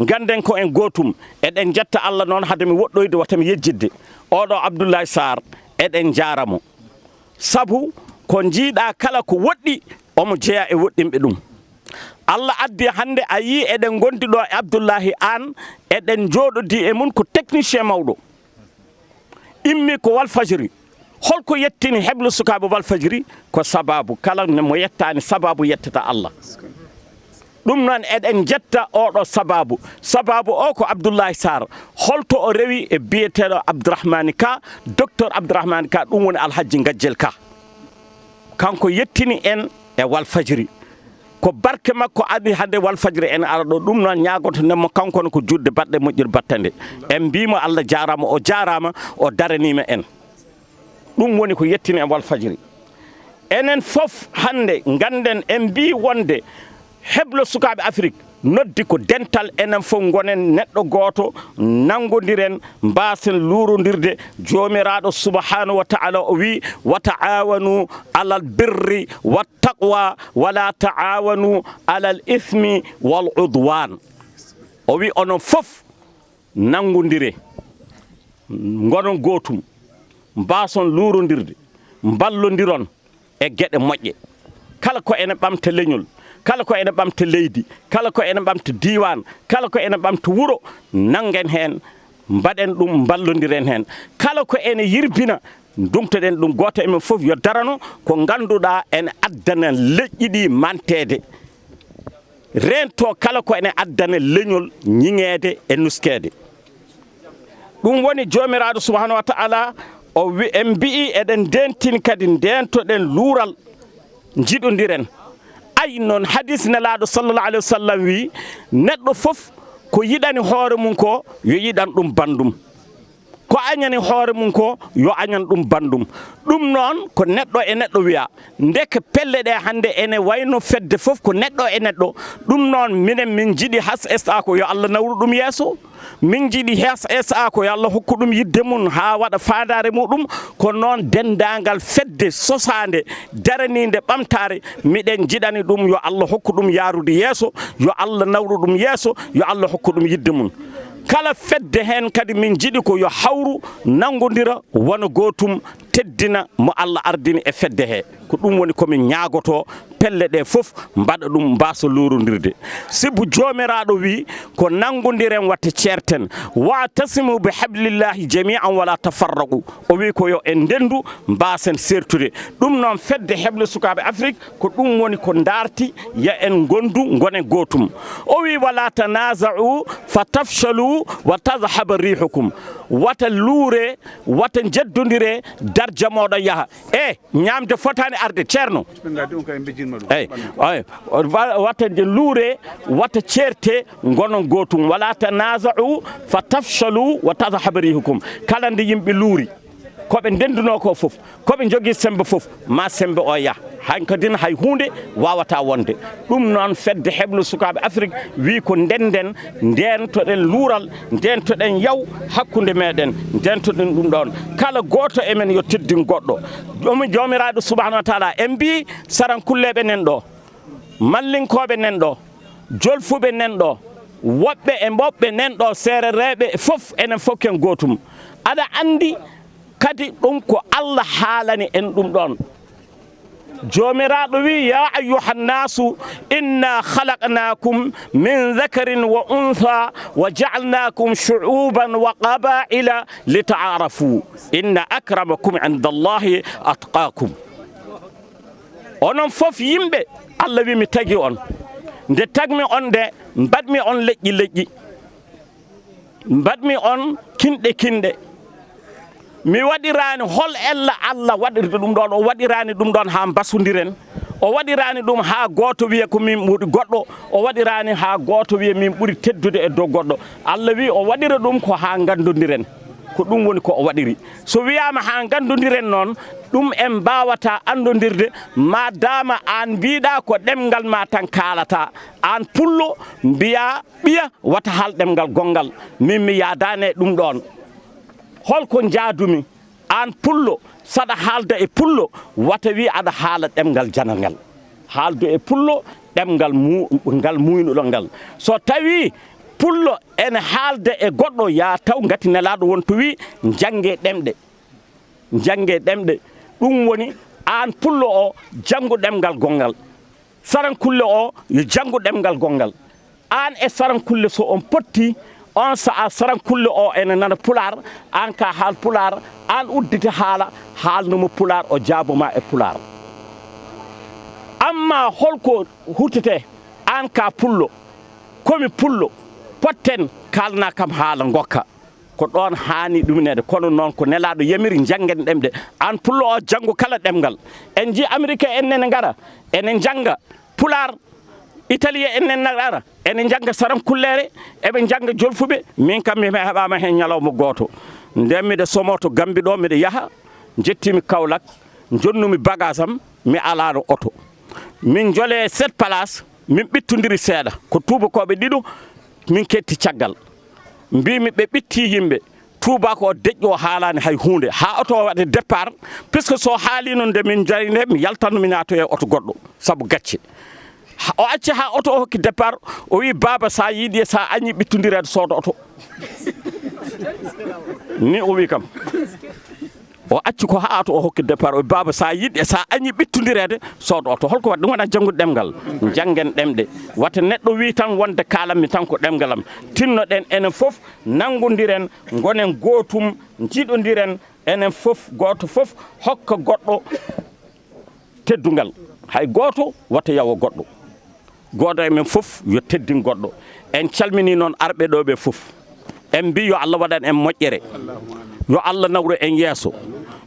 Ngannden ko en gootum. Eɗen njetta Allah noon, hade mi woɗɗoyde, wata mi yejjitde. Oɗo Abdoulaye Sarr, eɗen njaara mo. Sabu ko njiiɗa kala ko woɗɗi, omo jeya e woɗɗinɓe ɗum. Allah addi hannde a yii eɗen ngondi ɗo e Abdullahi Aan, eɗen njooɗodi e mum ko technicien mawɗo. Immi ko Walfajiri. Holko yettini heblo sukaaɓe Walfajiri? Ko sababu. Kala ne mo yettaani sababu, yettata Allah. Ɗum noon eɗen njetta oɗo sababu. Sababu o ko Abdullahi Sarr. Holto o rewi? E biyeteeɗo Abdourahmani Ka, docteur Abdourahmani Ka, ɗum woni Alhajji Ngajjel Ka. Kanko yettini en e Walfajiri. Ko barke makko adii hannde Walfajiri ene ara ɗo. Ɗum noon ñaagotoɗen mo kanko ne ko juutde baɗɗe moƴƴir battande. En mbiimo Allah jaaraama, o jaaraama, o daraniima en. Ɗum woni ko yettini en Walfajiri. Enen fof hannde ngannden en mbii wonde heblo sukaaɓe Afrik noddi ko dental, enen fof ngonen neɗɗo gooto, nanngondiren, mbaasen luurondirde. Joomiraaɗo subhanahu wa ta'ala o wii, "Wa ta'awanu alal birri wa taqwa, wa la ta'awanu alal ismi wal udwan." O wii, "Onon fof nanngondire, ngonon gootum, mbaason luurondirde, mballondiron e geɗe moƴƴe." Kala ko ene ɓamta leñol, kala ko ene ɓamta leydi, kala ko ene ɓamta diiwaan, kala ko ene ɓamta wuro, nanngen heen, mbaɗen ɗum, mballondiren heen. Kala ko ene yirbina, ndumtoɗen ɗum. Gooto e men fof yo darano ko ngannduɗaa ene addana leƴƴi ɗi manteede. Reento kala ko ene addana leñol ñiŋeede e nuskeede. Ɗum woni Joomiraaɗo subhanahu wa ta'ala o wi-, en mbi'i eɗen ndeentini kadi ndeentoɗen luural, njiɗondiren. Ay noon, hadis Nelaaɗo sallallahu alayhi wa sallam wi, neɗɗo fof ko yiɗani hoore mum ko, yo yiɗan ɗum banndum. Ko añani hoore mum ko, yo añan ɗum banndum. Ɗum noon ko neɗɗo e neɗɗo wiya. Ndeke pelle ɗe hannde ene wayno fedde fof ko neɗɗo e neɗɗo. Ɗum noon minen min njiɗi H S A ko yo Allah nawru ɗum yeeso. Min njiɗi H S A ko yo Allah hokku ɗum yiɗde mum haa waɗa faandaare muɗum. Ko noon denndaangal fedde sosaande, daraniinde ɓamtaare, miɗen njiɗani ɗum yo Allah hokku ɗum yaarude yeeso, yo Allah nawru ɗum yeeso, yo Allah hokku ɗum yiɗde mum. Kala fedde heen kadi min njiɗi ko yo hawru, nanngondira, wona gootum, teddina mo Allah ardini e fedde he. Ko ɗum woni ko min ñaagotoo, pelle ɗe fof mbaɗa ɗum, mbaasa luurondirde. Sibu Joomiraaɗo wi, ko nanngondiren, wata ceerten. "Wa'tasimu bi hablillahi jami'an wala tafarraqu." O wi ko yo en ndendu, mbaasen seertude. Ɗum noon fedde heble sukaaɓe Afrik, ko ɗum woni ko ndaarti, ya en ngondu, ngonen gootum. O wi, "Wala tanaza'u fa tafshalu wa tadhhaba rihukum." Wata luure, wata njeddondire, darja mooɗon yaha. E ñaamde fotaani arde, ceerno. Ɓe ngaddi on kay, mbejjinma ɗum. Eyi, eyi. Wa-, wata nde luure, wata ceerte, ngonon gootum. "Wala tanaza'u fa tafshalu wa tadhhaba rihukum." Kala nde yimɓe luuri, ko ɓe ndenndunoo ko fof, ko ɓe njogii semmbe fof, ma semmbe o yah. Hankadin hay huunde waawataa wonde. Ɗum noon, fedde heɓlo sukaaɓe Afrik wi ko ndennden, ndeentoɗen luural, ndeentoɗen yaw hakkunde meɗen, ndeentoɗen ɗum ɗoon. Kala gooto e men yo teddin goɗɗo. Joomi-, Joomiraaɗo subhanahu wa taala, en mbii sarankulleeɓe nen ɗo, mallinkooɓe nen ɗo, jolfuɓe nen ɗo, Woɓɓe e woɓɓe nen ɗo seerereeɓe fof, enen fof ken gootum. Aɗa anndi kadi ɗum ko Allah haalani en ɗum ɗoon. Joomiraaɗo wi'i, "Yaa ayyuhan naasu, inna khalaqnaakum min dhakarin wa untha wa ja'alnaakum shu'uban wa qabaa'ila lita'aarafu. Inna akramakum indallahi atqaakum." Onon fof yimɓe, Allah wi'i, "Mi tagi on." Nde tagmi on nde, mbaɗmi on leƴƴi leƴƴi. Mbaɗmi on kinɗe kinɗe. Mi waɗiraani hol ella Allah waɗirde ɗum ɗoon. O waɗiraani ɗum ɗoon haa mbasondiren. O waɗiraani ɗum haa gooto wiya ko min ɓuri goɗɗo. O waɗiraani haa gooto wiya min ɓuri teddude e dow goɗɗo. Allah wi'i o waɗira ɗum ko haa nganndondiren. Ko ɗum woni ko o waɗiri. So wiyaama haa nganndondiren noon, ɗum en mbaawataa anndondirde, maa daama aan mbiiɗaa ko ɗemngal maa tan kaalataa. Aan pullo mbiyaa, "Ɓiya, wata haal ɗemngal gonngal, min mi yaadaani e ɗum ɗoon." Hol ko njaadumi? Aan pullo, saɗa haalda e pullo, wata wii aɗa haala ɗemngal janangal. Haaldu e pullo ɗemngal mu-, ngal muuynuɗo ngal. So tawii pullo ene haalda e goɗɗo, yaa taw ngati Nelaaɗo won to wii, "Njannge ɗemɗe." Njannge ɗemɗe. Ɗum woni aan pullo o, janngu ɗemngal gonngal. Sarankulle o, yo janngu ɗemngal gonngal. Aan e sarankulle so on potti, on sa'a sarankulle o ene nana pulaar, aan ka haal pulaar, aan uddita haala, haalnu mo pulaar, o jaabo ma e pulaar. Amma holko hutete, aan ka pullo, komi pullo, potten, kaalna kam haala ngokka. Ko ɗoon haani ɗumineede, kono noon ko Nelaaɗo yamiri, njanngen ɗemɗe. Aan pullo o, janngu kala ɗemngal. En njii Amerikee en nene ngara, ene njannga pulaar, Italiyee en nene ngara, ene njannga sarankulleere, eɓe njannga jolfuɓe. Min kam mi heɓaama heen ñalawma gooto. Nden miɗo somoo to Gambi ɗo, miɗo yaha, njettiimi Kaolack, njonnumi bagaasam, mi alaano oto. Min njolee sept place, min ɓittondiri seeɗa. Ko tuubakooɓe ɗiɗo, min ketti caggal. Mbiimi ɓe ɓitti yimɓe. Tuubaako o deƴƴo o haalaani hay huunde. Haa oto o waɗa départ, puisque so haaliino nde min njari nde, mi yaltanno mi naatoya e oto goɗɗo, sabu gacce. Ha, o acci haa oto o hokki départ, o wii, "Baaba, sa yiɗi e sa añi ɓittondireede, soodo oto." Ni o wii kam. O acci ko haa oto o hokki départ, o wii, "Baaba, sa yiɗi e sa añi ɓittondireede, soodo oto." Holko waɗi ɗum? Wona janngude ɗemngal. Njanngen ɗemɗe. Wata neɗɗo wii tan wonde kaalanmi tan ko ɗemngal am. Tinnoɗen enen fof, nanngondiren, ngonen gootum, njiɗondiren, enen fof, gooto fof hokka goɗɗo teddungal. Hay gooto wata yawo goɗɗo. Gooto e men fof yo teddin goɗɗo. En calminii noon arɓe ɗo ɓe fof. En mbii yo Allah waɗan en moƴƴere. Yo Allah nawru en yeeso.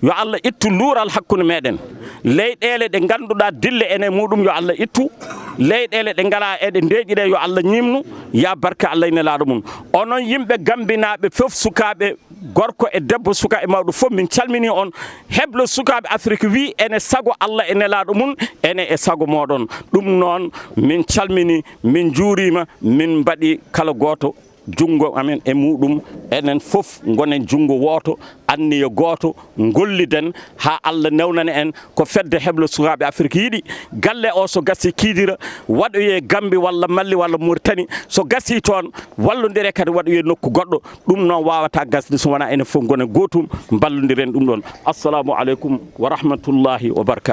Yo Allah ittu luural hakkunde meɗen. Leyɗeele ɗe ngannduɗaa dille ene muɗum yo Allah ittu. Leyɗeele ɗe ngalaa eɗe ndeeƴi ɗe yo Allah ñiimnu. Ya barke Allah e Nelaaɗo mum. Onon yimɓe Gambinaaɓe fof, sukaaɓe, gorko e debbo, suka e mawɗo fof, min calminii on. Heblo sukaaɓe Afrik wii ene sago Allah e Nelaaɗo mum, ene e sago mooɗon. Ɗum noon, min calminii, min njuuriima, min mbaɗi kala gooto junngo amen e muɗum. Enen fof ngonen junngo wooto, anniya gooto, ngolliden haa Allah newnana en ko fedde heblo sukaaɓe Afrik yiɗi. Galle o so gasii Kidira, waɗoyee Gambi walla Mali walla Mauritanie. So gasii toon, wallondire kadi waɗoyee nokku goɗɗo. Ɗum noon waawataa gasde so wonaa enen fof ngonen gootum, mballondiren ɗum ɗoon. Assalamu aleykum wa rahmatullahi wa barakaatuh.